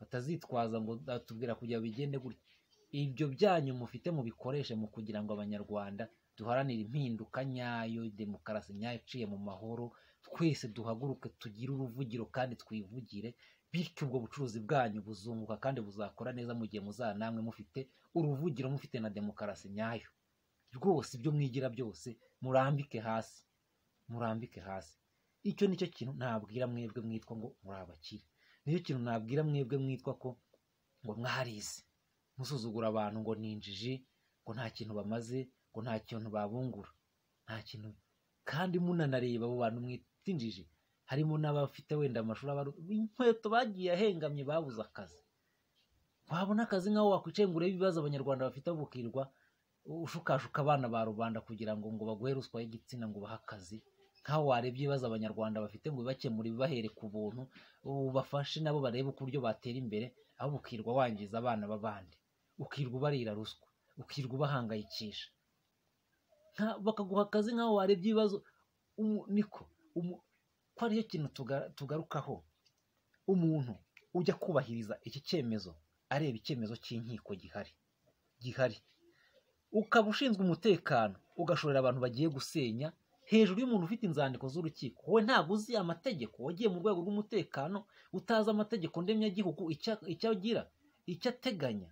Batazitwaza ngo batubwira kugira bigende gutya. Ibyo byanyu mufite mubikoreshe mu kugira ngo Abanyarwanda duharanire impinduka nyayo, demokarasi nyayo iciye mu mahoro, twese duhaguruke tugire uruvugiro kandi twivugire, bityo ubwo bucuruzi bwanyu buzunguka kandi buzakora neza mu gihe muzaba namwe mufite uruvugiro, mufite na demokarasi nyayo. Rwose ibyo mwigira byose murambike hasi, murambike hasi. Icyo nicyo kintu nabwira mwebwe mwitwa ngo muri abakire, nicyo kintu nabwira mwebwe mwitwa ko ngo mwarize, musuzugura abantu ngo ni injiji, ngo nta kintu bamaze, ngo nta kintu babungura, nta kintu. Kandi munanareba abo bantu mwita injiji, harimo n'abafite wenda amashuri, inkweto bagiye ahengamye babuze akazi. Wabona akazi nk'aho wakwicaye ngo urebe ibibazo Abanyarwanda bafite, bukirwa ushukashuka abana ba rubanda kugira ngo baguhe ruswa y'igitsina ngo ubahe akazi, nkaho warebye ibibazo abanyarwanda bafite ngo bibakemure bibahere ku buntu, ubafashe nabo barebe uko uburyo batera imbere, ahubwo ukirwa wangiza abana b'abandi, ukirwa ubarira ruswa, ukirwa ubahangayikisha, bakaguha akazi nkaho warebye ibibazo. Niko ko ariyo kintu tugarukaho, umuntu ujya kubahiriza iki cyemezo areba icyemezo cy'inkiko gihari, ukaba ushinzwe umutekano ugashorera abantu bagiye gusenya hejuru y'umuntu ufite inzandiko z'urukiko. Wowe ntabwo uzi amategeko, wagiye mu rwego rw'umutekano utazi amategeko ndemyagihugu icyo agira, icyo ateganya,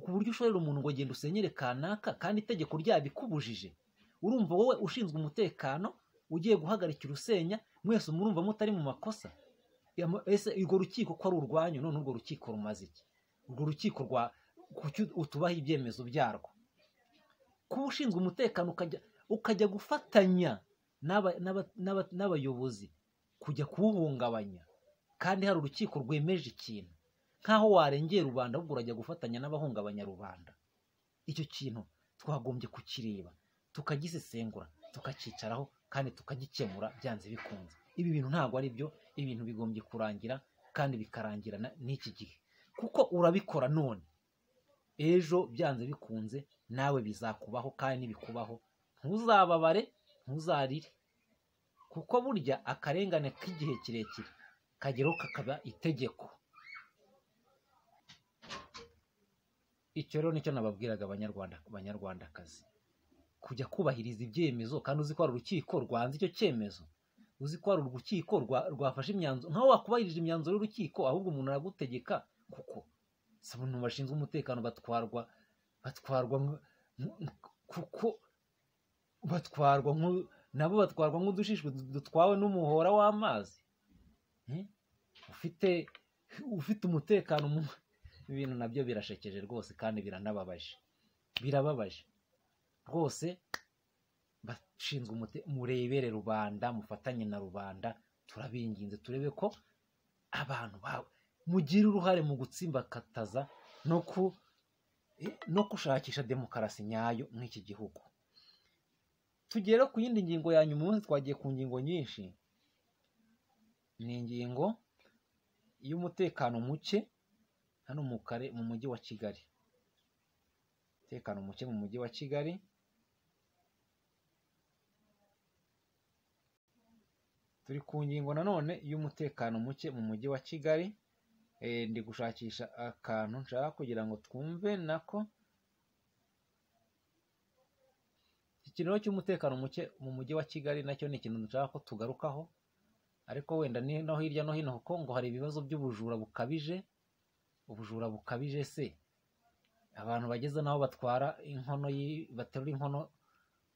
ku buryo ushorera umuntu ngo genda usenyere kanaka kandi itegeko ryabikubujije. Urumva wowe ushinzwe umutekano ugiye guhagarikira usenya, mwese murumva mutari mu makosa. Ese urwo rukiko ko ari urwanyu, none urwo rukiko rumaze iki? Urwo rukiko rwa kuki utubaha ibyemezo byarwo? Kuba ushinzwe umutekano ukajya gufatanya n'abayobozi kujya kuwuhungabanya kandi hari urukiko rwemeje ikintu, nkaho warengera rubanda ahubwo urajya gufatanya n'abahungabanya rubanda. Icyo kintu twagombye kukireba, tukagisesengura, tukacyicaraho kandi tukagikemura byanze bikunze. Ibi bintu ntabwo ari byo, ibintu bigombye kurangira kandi bikarangira n'iki gihe, kuko urabikora none, ejo byanze bikunze nawe bizakubaho, kandi nibikubaho ntuzababare, ntuzarire, kuko burya akarengane k'igihe kirekire kageraho kakaba itegeko. Icyo rero nicyo nababwiraga abanyarwanda, abanyarwandakazi, kujya kubahiriza ibyemezo kandi uzi ko hari urukiko rwanze icyo cyemezo, uzi ko hari urukiko rwafashe imyanzuro, nkaho wakubahirije imyanzuro y'urukiko, ahubwo umuntu aragutegeka, kuko si abantu bashinzwe umutekano batwarwa kuko batwarwa nabo batwarwa nk'udushishwe dutwawe n'umuhora w'amazi. Ufite umutekano, ibintu nabyo birashekeje rwose kandi biranababaje, birababaje rwose. Bashinzwe murebere rubanda, mufatanye na rubanda, turabinginze turebe ko abantu bawe mugira uruhare mu gutsimbakataza no gushakisha demokarasi nyayo mw'iki gihugu. Tugere ku yindi ngingo ya nyuma, umunsi twagiye ku ngingo nyinshi, ni ingingo y'umutekano muke hano mu mujyi wa Kigali. Umutekano muke mu mujyi wa Kigali. Turi ku ngingo nanone y'umutekano muke mu mujyi wa Kigali. Ndi gushakisha akantu nshaka kugira ngo twumve nako. Ikintu cy'umutekano muke mu mujyi wa Kigali nacyo ni ikintu nshaka ko tugarukaho, ariko wenda ni no hirya no hino, kuko ngo hari ibibazo by'ubujura bukabije. Ubujura bukabije se abantu bageze naho batwara inkono, baterura inkono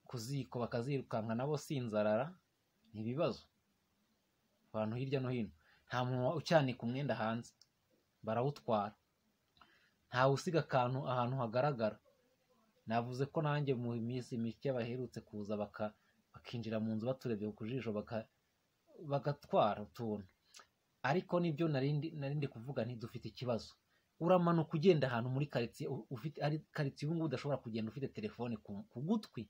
ku ziko bakazirukanka nabo sinzarara, ni ibibazo. Abantu hirya no hino nta muntu ucyanika umwenda hanze, barawutwara, ntawe usiga akantu ahantu hagaragara. Navuze ko nanjye mu minsi mike baherutse kuza bakinjira mu nzu baturebye ku jisho bagatwara utuntu, ariko nibyo narindi kuvuga nti dufite ikibazo. Uramanuka ugenda ahantu muri karitsiye, ufite ari karitsiye ubu ngubu udashobora kugenda ufite telefone ku gutwi,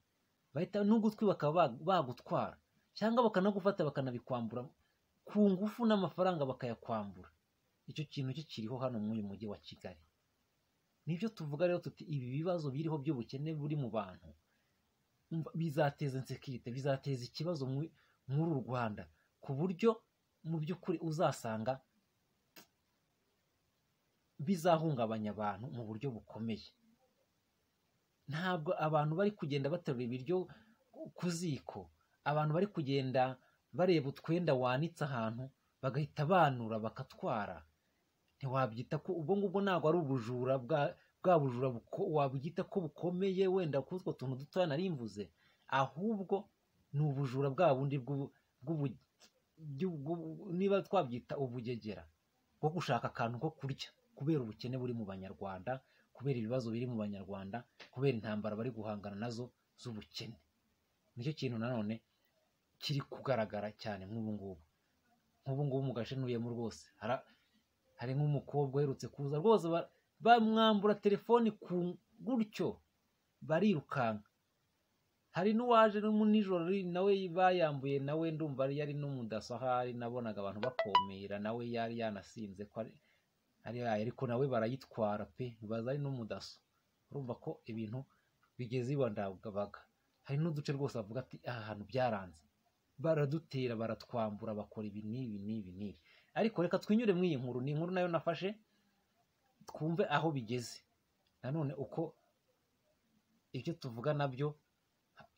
bahita n'ugutwi bakaba bagutwara, cyangwa bakanagufata bakanabikwambura ku ngufu n'amafaranga bakayakwambura. Icyo kintu kikiriho hano muri uyu mujyi wa Kigali. Nibyo tuvuga rero tuti ibi bibazo biriho by'ubukene buri mu bantu bizateza insekirite, bizateza ikibazo muri uru Rwanda, ku buryo mu by'ukuri uzasanga bizahungabanya abantu mu buryo bukomeye. Ntabwo abantu bari kugenda baterura ibiryo ku ziko, abantu bari kugenda bareba utwenda wanitse ahantu bagahita banura bakatwara. Ntiwabyita ko ubwo ngubwo ntabwo ari ubujura bwa bujura wabyita ko bukomeye wenda kutwo tuntu dutoya nari mvuze, ahubwo ni ubujura bwa bundi niba twabyita ubugegera bwo gushaka akantu ko kurya, kubera ubukene buri mu banyarwanda, kubera ibibazo biri mu banyarwanda, kubera intambara bari guhangana nazo z'ubukene. Nicyo kintu nanone kiri kugaragara cyane nk'ubu ngubu. Nk'ubu ngubu mu gace ntuyemo rwose hari nk'umukobwa uherutse kuza rwose bamwambura telefoni ku gutyo, Barirukanka. Hari n'uwaje nijoro nawe bayambuye, nawe ndumva yari n'umudaso ahari, nabonaga abantu bakomera, nawe yari yanasinze ko ari ariko nawe barayitwara pe, baza ari n'umudaso. Urumva ko ibintu bigeze iwa ndabaga. Hari n'uduce rwose bavuga ati aha hantu byaranze, baradutera, baratwambura, bakora ibi n'ibi n'ibi n'ibi. Ariko reka twinyure muri iyi nkuru, ni inkuru nayo nafashe, twumve aho bigeze. Nanone uko ibyo tuvuga nabyo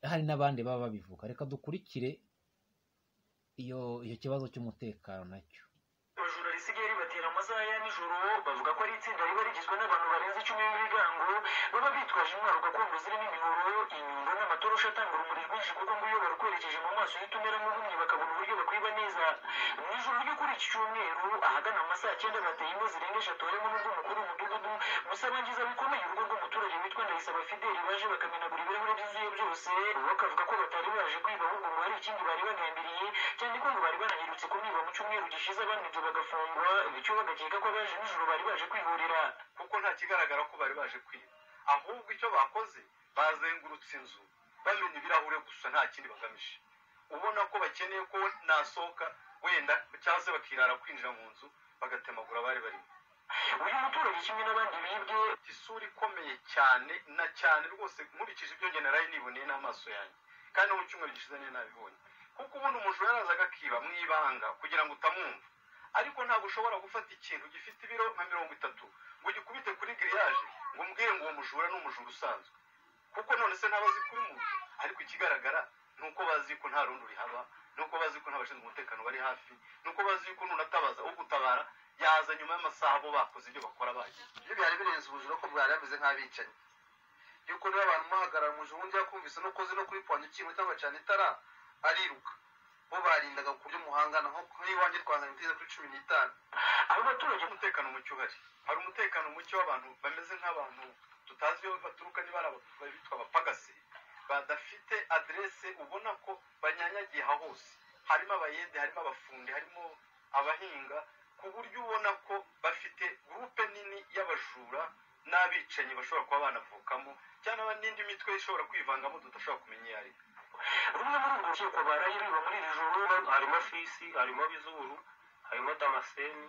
hari n'abandi baba babivuga. Reka dukurikire iyo kibazo cy'umutekano nacyo. Abajura risigaye ribatera amasaha ya nijoro, bavuga ko ari itsinda riba rigizwe n'abantu barenze 10 b'ibigango, baba bitwaje intwaro gakondo zirimo imihoro, inyundo n'amatoroshi atanga urumuri rwinshi, kuko ngo iyo barukwerekeje mu maso uhita umera nk'uhumye, bakabona uburyo bakwiba neza. Mu ijoro ryo kuri iki cyumweru ahagana mu masaha 9 bateye ingo zirenga 3, harimo n'urw'umukuru w'umudugudu, gusa bangiza bikomeye urugo rw'umuturage witwa Ndayisaba Fideli, baje bakamenagura ibirahure byuzuye byose, bakavuga ko batari baje kwiba ahubwo ngo hari ikindi bari bagambiriye, cyane ko ngo bari banaherutse kumwiba mu cyumweru gishize, abamwibye bagafungwa, bityo bagakeka ko abaje nijoro bari baje kwihorera. Kuko nta kigaragara ko bari baje kwiba, ahubwo icyo bakoze bazengurutse inzu bamena ibirahure gusa, nta kindi bagamije. Ubona ko bakeneye ko nasohoka wenda, cyangwa se bakirara kwinjira mu nzu bagatemagura abari barimo. Uyu muturage kimwe n'abandi bibwe, isura ikomeye cyane na cyane rwose, nkurikije ibyo njye naraye niboneye n'amaso yanjye, kandi no mu cyumweru gishize niyo nabibonye. Kuko ubundi umujura yarazaga akiba mu ibanga kugira ngo utamwumva, ariko ntabwo ushobora gufata ikintu gifite ibiro nka 30 ngo ugikubite kuri grillage ngo umbwire ngo uwo mujura ni umujura usanzwe, kuko none se ntabazi kuri muntu. Ariko ikigaragara ni uko bazi ko nta rundi rihaba, ni uko bazi ko nta bashinzwe umutekano bari hafi, ni uko bazi ko nunatabaza ugutabara yaza nyuma y'amasaha bo bakoze ibyo bakora bagiye. Ibyo byari birenze ubujura ko bwari bameze nk'abicanyi, yuko niba abantu muhagarara umujura undi yakumvise no koze no kuri pwanya ikintu cyangwa cyane itara ariruka, bo barindaga ku buryo muhangana nko nk'iwanjye twangana imitiza kuri 15. Abo baturage umutekano muke uhari, hari umutekano muke w'abantu bameze nk'abantu tutazi iyo baturuka, niba ari abitwa abapagasi badafite adresse, ubona ko banyanyagiye aha hose. Harimo abayede, harimo abafundi, harimo abahinga, ku buryo ubona ko bafite groupe nini y'abajura n'abicanyi bashobora kuba banavukamo, cyangwa n'indi mitwe ishobora kwivangamo tudashobora kumenya iyo ari. Rumwe muri urwo rukiko baraye biba muri iri joro, harimo Fisi, harimo Bizuru, harimo Damascene,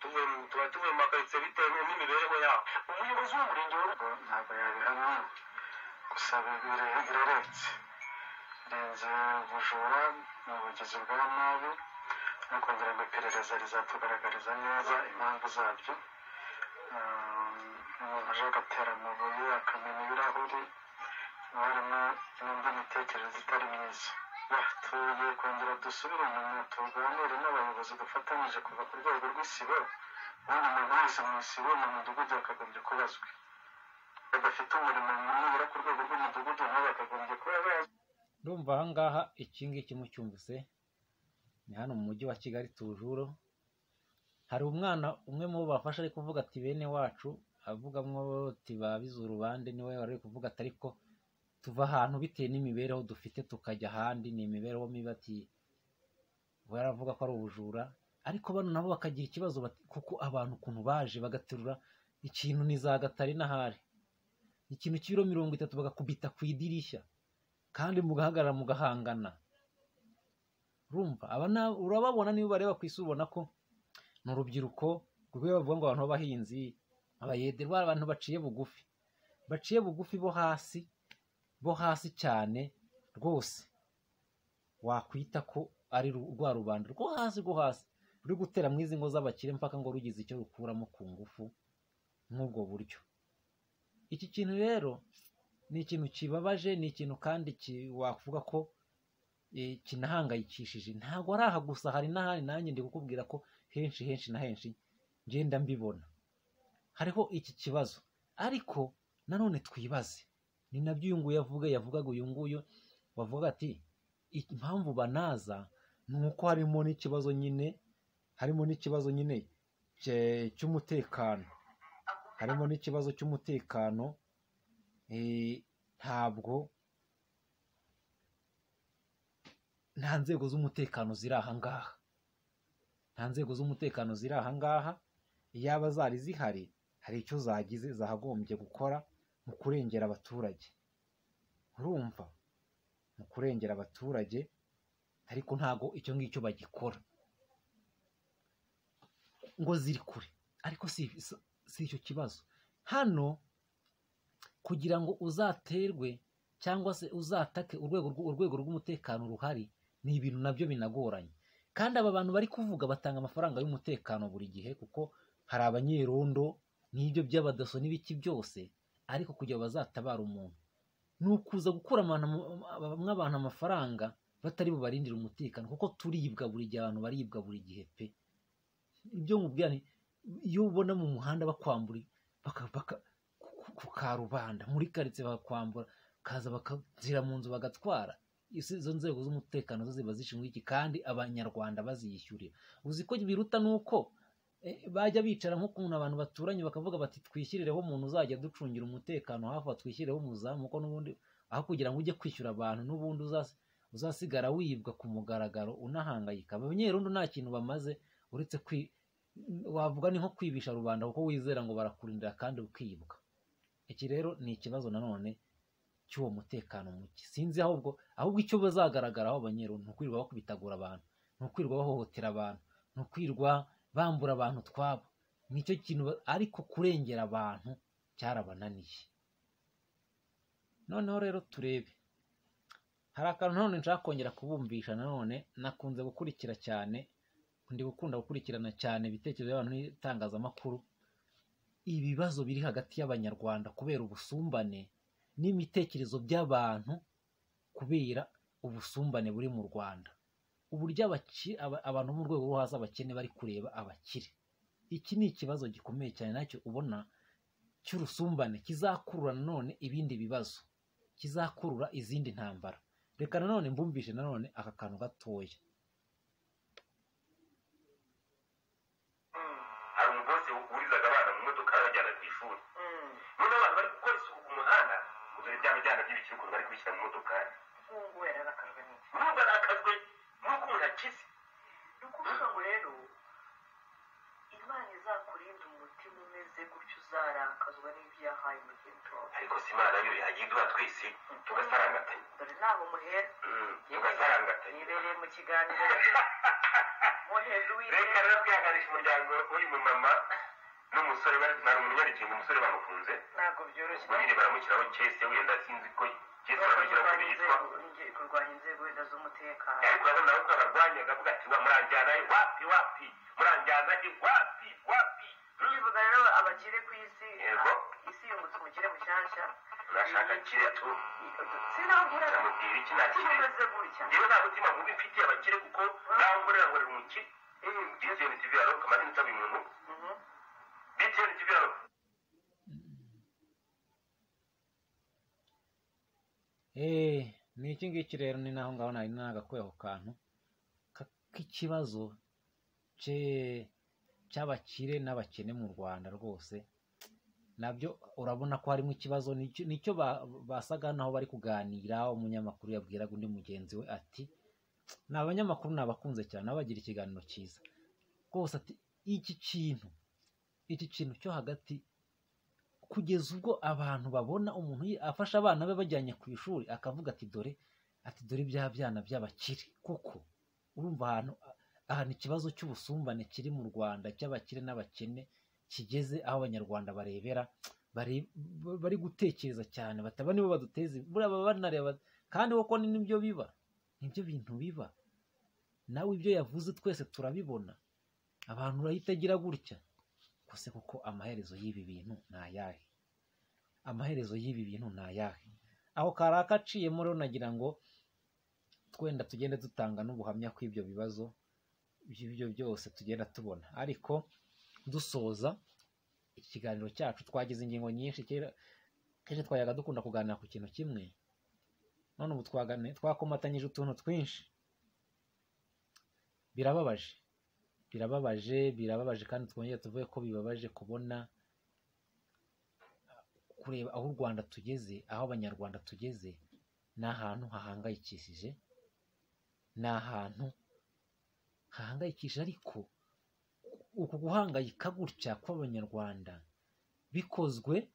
tuba tuvuye mu makaritsiye bitewe n'imibereho yabo. Umuyobozi w'umurenge wa ntabwo yabihamya, gusa birarenze, birenze ubujura, ni ubugizi bwa nabi, no kugira ngo iperereza rizatugaragariza neza impamvu zabyo. Umuntu aje agatera amabuye akamena ibirahuri, harimo n'indi mitekerereze itari myiza. Tugiye kongera dusubire inyuma tuganire n'abayobozi dufatanyije kuva ku rwego rw'isibo, ubundi umuntu wese mu isibo mu mudugudu yakagombye kubazwa. Badafite umurimo nibura ku rwego rw'umudugudu nabo bakagombye kuba bazwi. Ndumva aha ngaha iki ngiki mucyumvise, ni hano mu mujyi wa Kigali tujuro. Hari umwana umwe mu bo bafashe ari kuvuga ati bene wacu, avugamwo ati ba Bizuru bande, niwe wari kuvuga ati ariko tuva ahantu bitewe n'imibereho dufite tukajya ahandi, ni imibereho mibi, ati baravuga ko ari ubujura. Ariko bano nabo bakagira ikibazo kuko abantu ukuntu baje bagaterura ikintu ni za gatari n'ahari, ikintu cy'ibiro 30 bagakubita ku idirishya, kandi mugahagarara mugahangana. Urumva aba urababona niba bareba ku isi ubona ko ni urubyiruko rwe bavuga ngo abantu b'abahinzi, abayede, abantu baciye bugufi, baciye bugufi bo hasi, bo hasi cyane rwose, wakwita ko ari rwa rubanda rwo hasi, rwo hasi ruri gutera mu izi ngo z'abakire mpaka ngo rugize icyo rukuramo ku ngufu nk'ubwo buryo. Iki kintu rero ni ikintu kibabaje, ni ikintu kandi wakuvuga ko kinahangayikishije. Ntabwo ari aha gusa, hari n'ahandi, nanjye ndi kukubwira ko henshi henshi na henshi ngenda mbibona hariho iki kibazo. Ariko nanone twibaze, ni nabyo uyu nguyu yavuga, yavugaga uyu nguyu wavuga ati impamvu banaza ni uko harimo n'ikibazo nyine, harimo n'ikibazo nyine cy'umutekano, harimo n'ikibazo cy'umutekano. Ntabwo nta nzego z'umutekano ziri aha ngaha, nta nzego z'umutekano ziri aha ngaha. Iyaba zari zihari hari icyo zagize zahagombye gukora, mu kurengera abaturage. Urumva, mu kurengera abaturage, ariko ntago icyo ngicyo bagikora ngo ziri kure. Ariko si icyo kibazo hano. Kugira ngo uzaterwe cyangwa se uzatake urwego rw'umutekano ruhari, ni ibintu nabyo binagoranye. Kandi aba bantu bari kuvuga batanga amafaranga y'umutekano buri gihe, kuko hari abanyerondo n'ibyo by'abadaso n'ibiki byose. Ariko kugira bazatabara umuntu ni ukuza gukura abantu amafaranga batari bubarindire umutekano, kuko turibwa buri gihe, abantu baribwa buri gihe pe. Ibyo nkubwira ni iyo ubona mu muhanda bakwambura ku karubanda muri karitsiye bakakwambura, kaza bakazira mu nzu bagatwara. Izo nzego z'umutekano zo ziba zishinzwe iki? Kandi abanyarwanda baziyishyurira. Uzi ko biruta nuko bajya bicara nk'ukuntu abantu baturanye bakavuga bati twishyirireho umuntu uzajya ducungira umutekano hafi, twishyirireho umuzamu, kuko n'ubundi aho kugira ngo ujye kwishyura abantu n'ubundi uzasigara wibwa ku mugaragaro unahangayika. Abanyerondo nta kintu bamaze uretse wavuga ni nko kwibisha rubanda, kuko wizera ngo barakurindira kandi ukibwa. Iki rero ni ikibazo nanone cy'uwo mutekano muke. Sinzi ahubwo icyo bazagaragaraho abanyerondo, ni ukwirirwa bakubitagura abantu, ni ukwirirwa bahohotera abantu, ni ukwirirwa bambura abantu twabo, nicyo kintu. Ariko kurengera abantu cyarabananiye. Noneho rero turebe, hari akantu nanone nshaka kongera kubumvisha. Nanone nakunze gukurikira cyane, ndi gukunda gukurikirana cyane ibitekerezo by'abantu n'itangazamakuru, ibibazo biri hagati y'abanyarwanda kubera ubusumbane n'imitekerezo by'abantu kubera ubusumbane buri mu Rwanda, uburyo abantu mu rwego rwo hasi abakene bari kureba abakire. Iki ni ikibazo gikomeye cyane nacyo ubona cy'urusumbane, kizakurura nanone ibindi bibazo, kizakurura izindi ntambara. Reka nanone mbumvishe nanone aka kantu gatoya. Hari umugozi wurizaga abana mu modoka abajyana ku ishuri, none abantu bari gukora isuku ku muhanda ngo dore bya bijyana by'ibikiri ukuntu bari kubishyira mu modoka. Ubu yararakajwe n'iki? Nubwo arakajwe nuko umuntu akize. Ni ukuvuga ngo rero Imana izakurinda umutima umeze gutyo, uzarakazwa n'ibyo yahaye mugenzi wawe. Ariko si Imana yo yagiye iduha twese tugasarangatanya. Dore ntaho muhera, tugasarangatanya. Nibereye mu kiganiro Reka rero twihanganisha umuryango w'uyu mumama n'umusore, bari umunyarukingo, umusore bamufunze ntabwo byoroshye. Ubwo nyine baramushyiraho kese, wenda sinzi ko kese baramushyiraho ko yitwa kurwanya inzego wenda z'umutekano. Ariko urabona ko abarwanyaga avuga ati wa muranjyana he wapi wapi, muranjyana he wapi wapi. Tukivuga rero abakire ku isi, isi yungutse umukire mushyashya. Nashaka kire tu sinabwira namubwira iki nakire umeze gutya. Njyewe nta mutima mubi mfitiye abakire, kuko nawe nkorera nkorera umukire. BTN TV haro kamari nsaba umuntu. BTN TV haro. Ni iki ngiki rero, ni naho ngaho nari nagakuye ako kantu k'ikibazo cy'abakire n'abakene mu Rwanda. Rwose nabyo urabona ko harimo ikibazo, nicyo basaga naho bari kuganira. Umunyamakuru yabwiraga undi mugenzi we ati ni abanyamakuru nabakunze cyane, bagira ikiganiro cyiza rwose, ati iki kintu cyo hagati, kugeza ubwo abantu babona umuntu afasha abana be bajyanye ku ishuri akavuga ati dore, ati dore bya byana by'abakire. Koko urumva ahantu ikibazo cy'ubusumbane kiri mu Rwanda cy'abakire n'abakene kigeze, aho abanyarwanda barebera bari gutekereza cyane, bataba nibo baduteza buriya banareba. Kandi koko ni nibyo biba, nibyo bintu biba. Nawe ibyo yavuze twese turabibona, abantu urahitagira gutya kose. Kuko amaherezo y'ibi bintu ni ayahe? Amaherezo y'ibi bintu ni ayahe? Aho karaka aciyemo rero nagira ngo twenda tugende dutanga n'ubuhamya kw'ibyo bibazo by'ibyo byose tugenda tubona. Ariko dusoza ikiganiro cyacu, twagize ingingo nyinshi. Kenshi twayaga dukunda kuganira ku kintu kimwe, none ubu twakomatanyije utuntu twinshi. Birababaje, birababaje, birababaje. Kandi twongere tuvuge ko bibabaje kubona, kureba aho u Rwanda tugeze, aho abanyarwanda tugeze. Ni ahantu hahangayikishije, ni ahantu hahangayikishije. Ariko uku guhangayika gutya kw'abanyarwanda bikozwe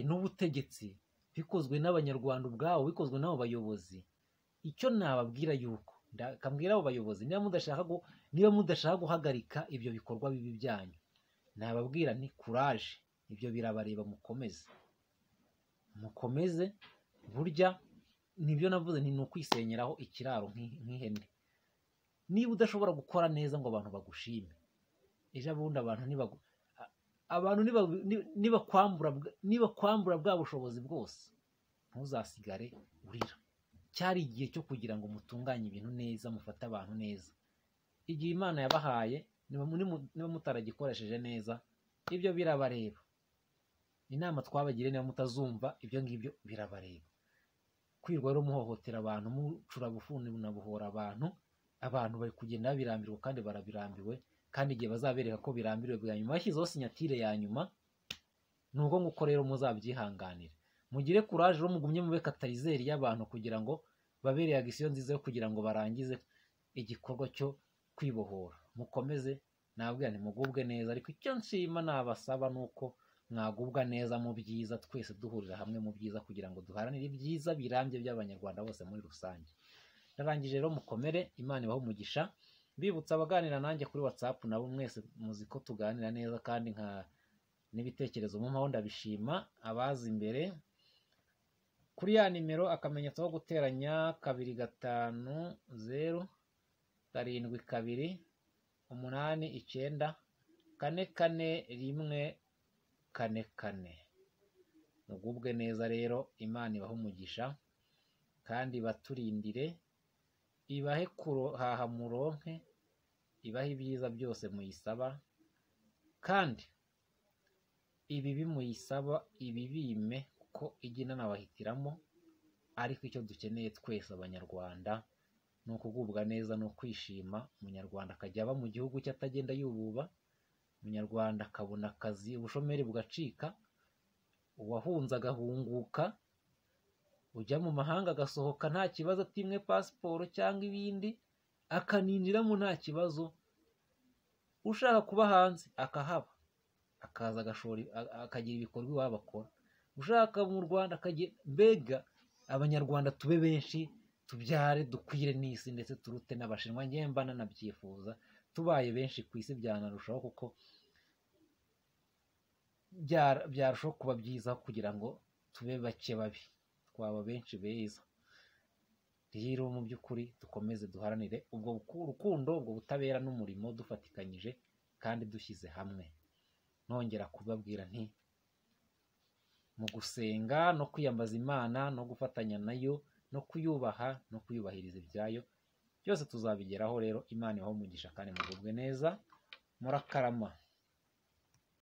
n'ubutegetsi, bikozwe n'Abanyarwanda ubwabo, bikozwe n'abo bayobozi. Icyo nababwira yuko ndakambwira abo bayobozi, niba mudashaka guhagarika ibyo bikorwa bibi byanyu, nababwira ni courage, ibyo birabareba, mukomeze mukomeze. Burya nibyo navuze nti ni ukwisenyeraho ikiraro nk'ihene. Niba udashobora gukora neza ngo abantu bagushime, ejo bundi abantu abantu nibakwambura bwa bushobozi bwose, ntuzasigare urira. Cyari igihe cyo kugira ngo mutunganye ibintu neza, mufate abantu neza. Igihe Imana yabahaye, niba mutaragikoresheje neza, ibyo birabareba. Inama twabagiriye niba mutazumva, ibyo ngibyo birabareba. Kwirwa rero muhohotera abantu, mucura bufuni buhora abantu, abantu bari kugenda babirambirwa kandi barabirambiwe, kandi igihe bazabereka ko birambiriwe bwa nyuma bashyizeho sinyatire ya nyuma, ni ubwo nguko rero muzabyihanganira. Mugire courage rero, mugumye mube katalizeri y'abantu kugira ngo babere agisiyo nziza yo kugira ngo barangize igikorwa cyo kwibohora. Mukomeze, nababwira nti mugubwe neza, ariko icyo nshima nabasaba ni uko mwagubwa neza mu byiza, twese duhurira hamwe mu byiza kugira ngo duharanire ibyiza birambye by'Abanyarwanda bose muri rusange. Ndarangije rero, mukomere, Imana ibahe umugisha. Mbibutsa abaganira nanjye kuri WhatsApp nabo mwese muzi ko tuganira neza kandi nka n'ibitekerezo mumpaho ndabishima. Abazi imbere kuri ya nimero akamenyetso ko guteranya 250 7 2 8 9 4 4 1 4 4. Mugubwe neza rero, Imana ibahe umugisha kandi baturindire, ibahe kuhaha muronke, ibahe ibyiza byose muyisaba, kandi ibibi muyisaba ibibime, kuko ijya inanabahitiramo. Ariko icyo dukeneye twese Abanyarwanda ni ukugubwa neza, ni ukwishima. Umunyarwanda akajya aba mu gihugu cye atagenda yububa, Umunyarwanda akabona akazi, ubushomeri bugacika, uwahunze agahunguka, ujya mu mahanga agasohoka nta kibazo, atimwe pasiporo cyangwa ibindi, akaninjiramo nta kibazo, ushaka kuba hanze akahaba, akaza agashora, akagira ibikorwa iwabo akora, ushaka mu Rwanda akagira. Mbega Abanyarwanda tube benshi, tubyare dukwire n'isi, ndetse turute n'Abashinwa. Njye mba nanabyifuza, tubaye benshi ku isi byanarushaho, kuko byarushaho kuba byiza kugira ngo tube bake babi, twaba benshi beza. Rero mu by'ukuri dukomeze duharanire ubwo rukundo, ubwo butabera n'umurimo dufatikanyije kandi dushyize hamwe. Nongera kubabwira nti mu gusenga no kwiyambaza Imana no gufatanya nayo no kuyubaha no kuyubahiriza ibyayo byose tuzabigeraho. Rero Imana ibahe umugisha kandi mugubwe neza, murakarama.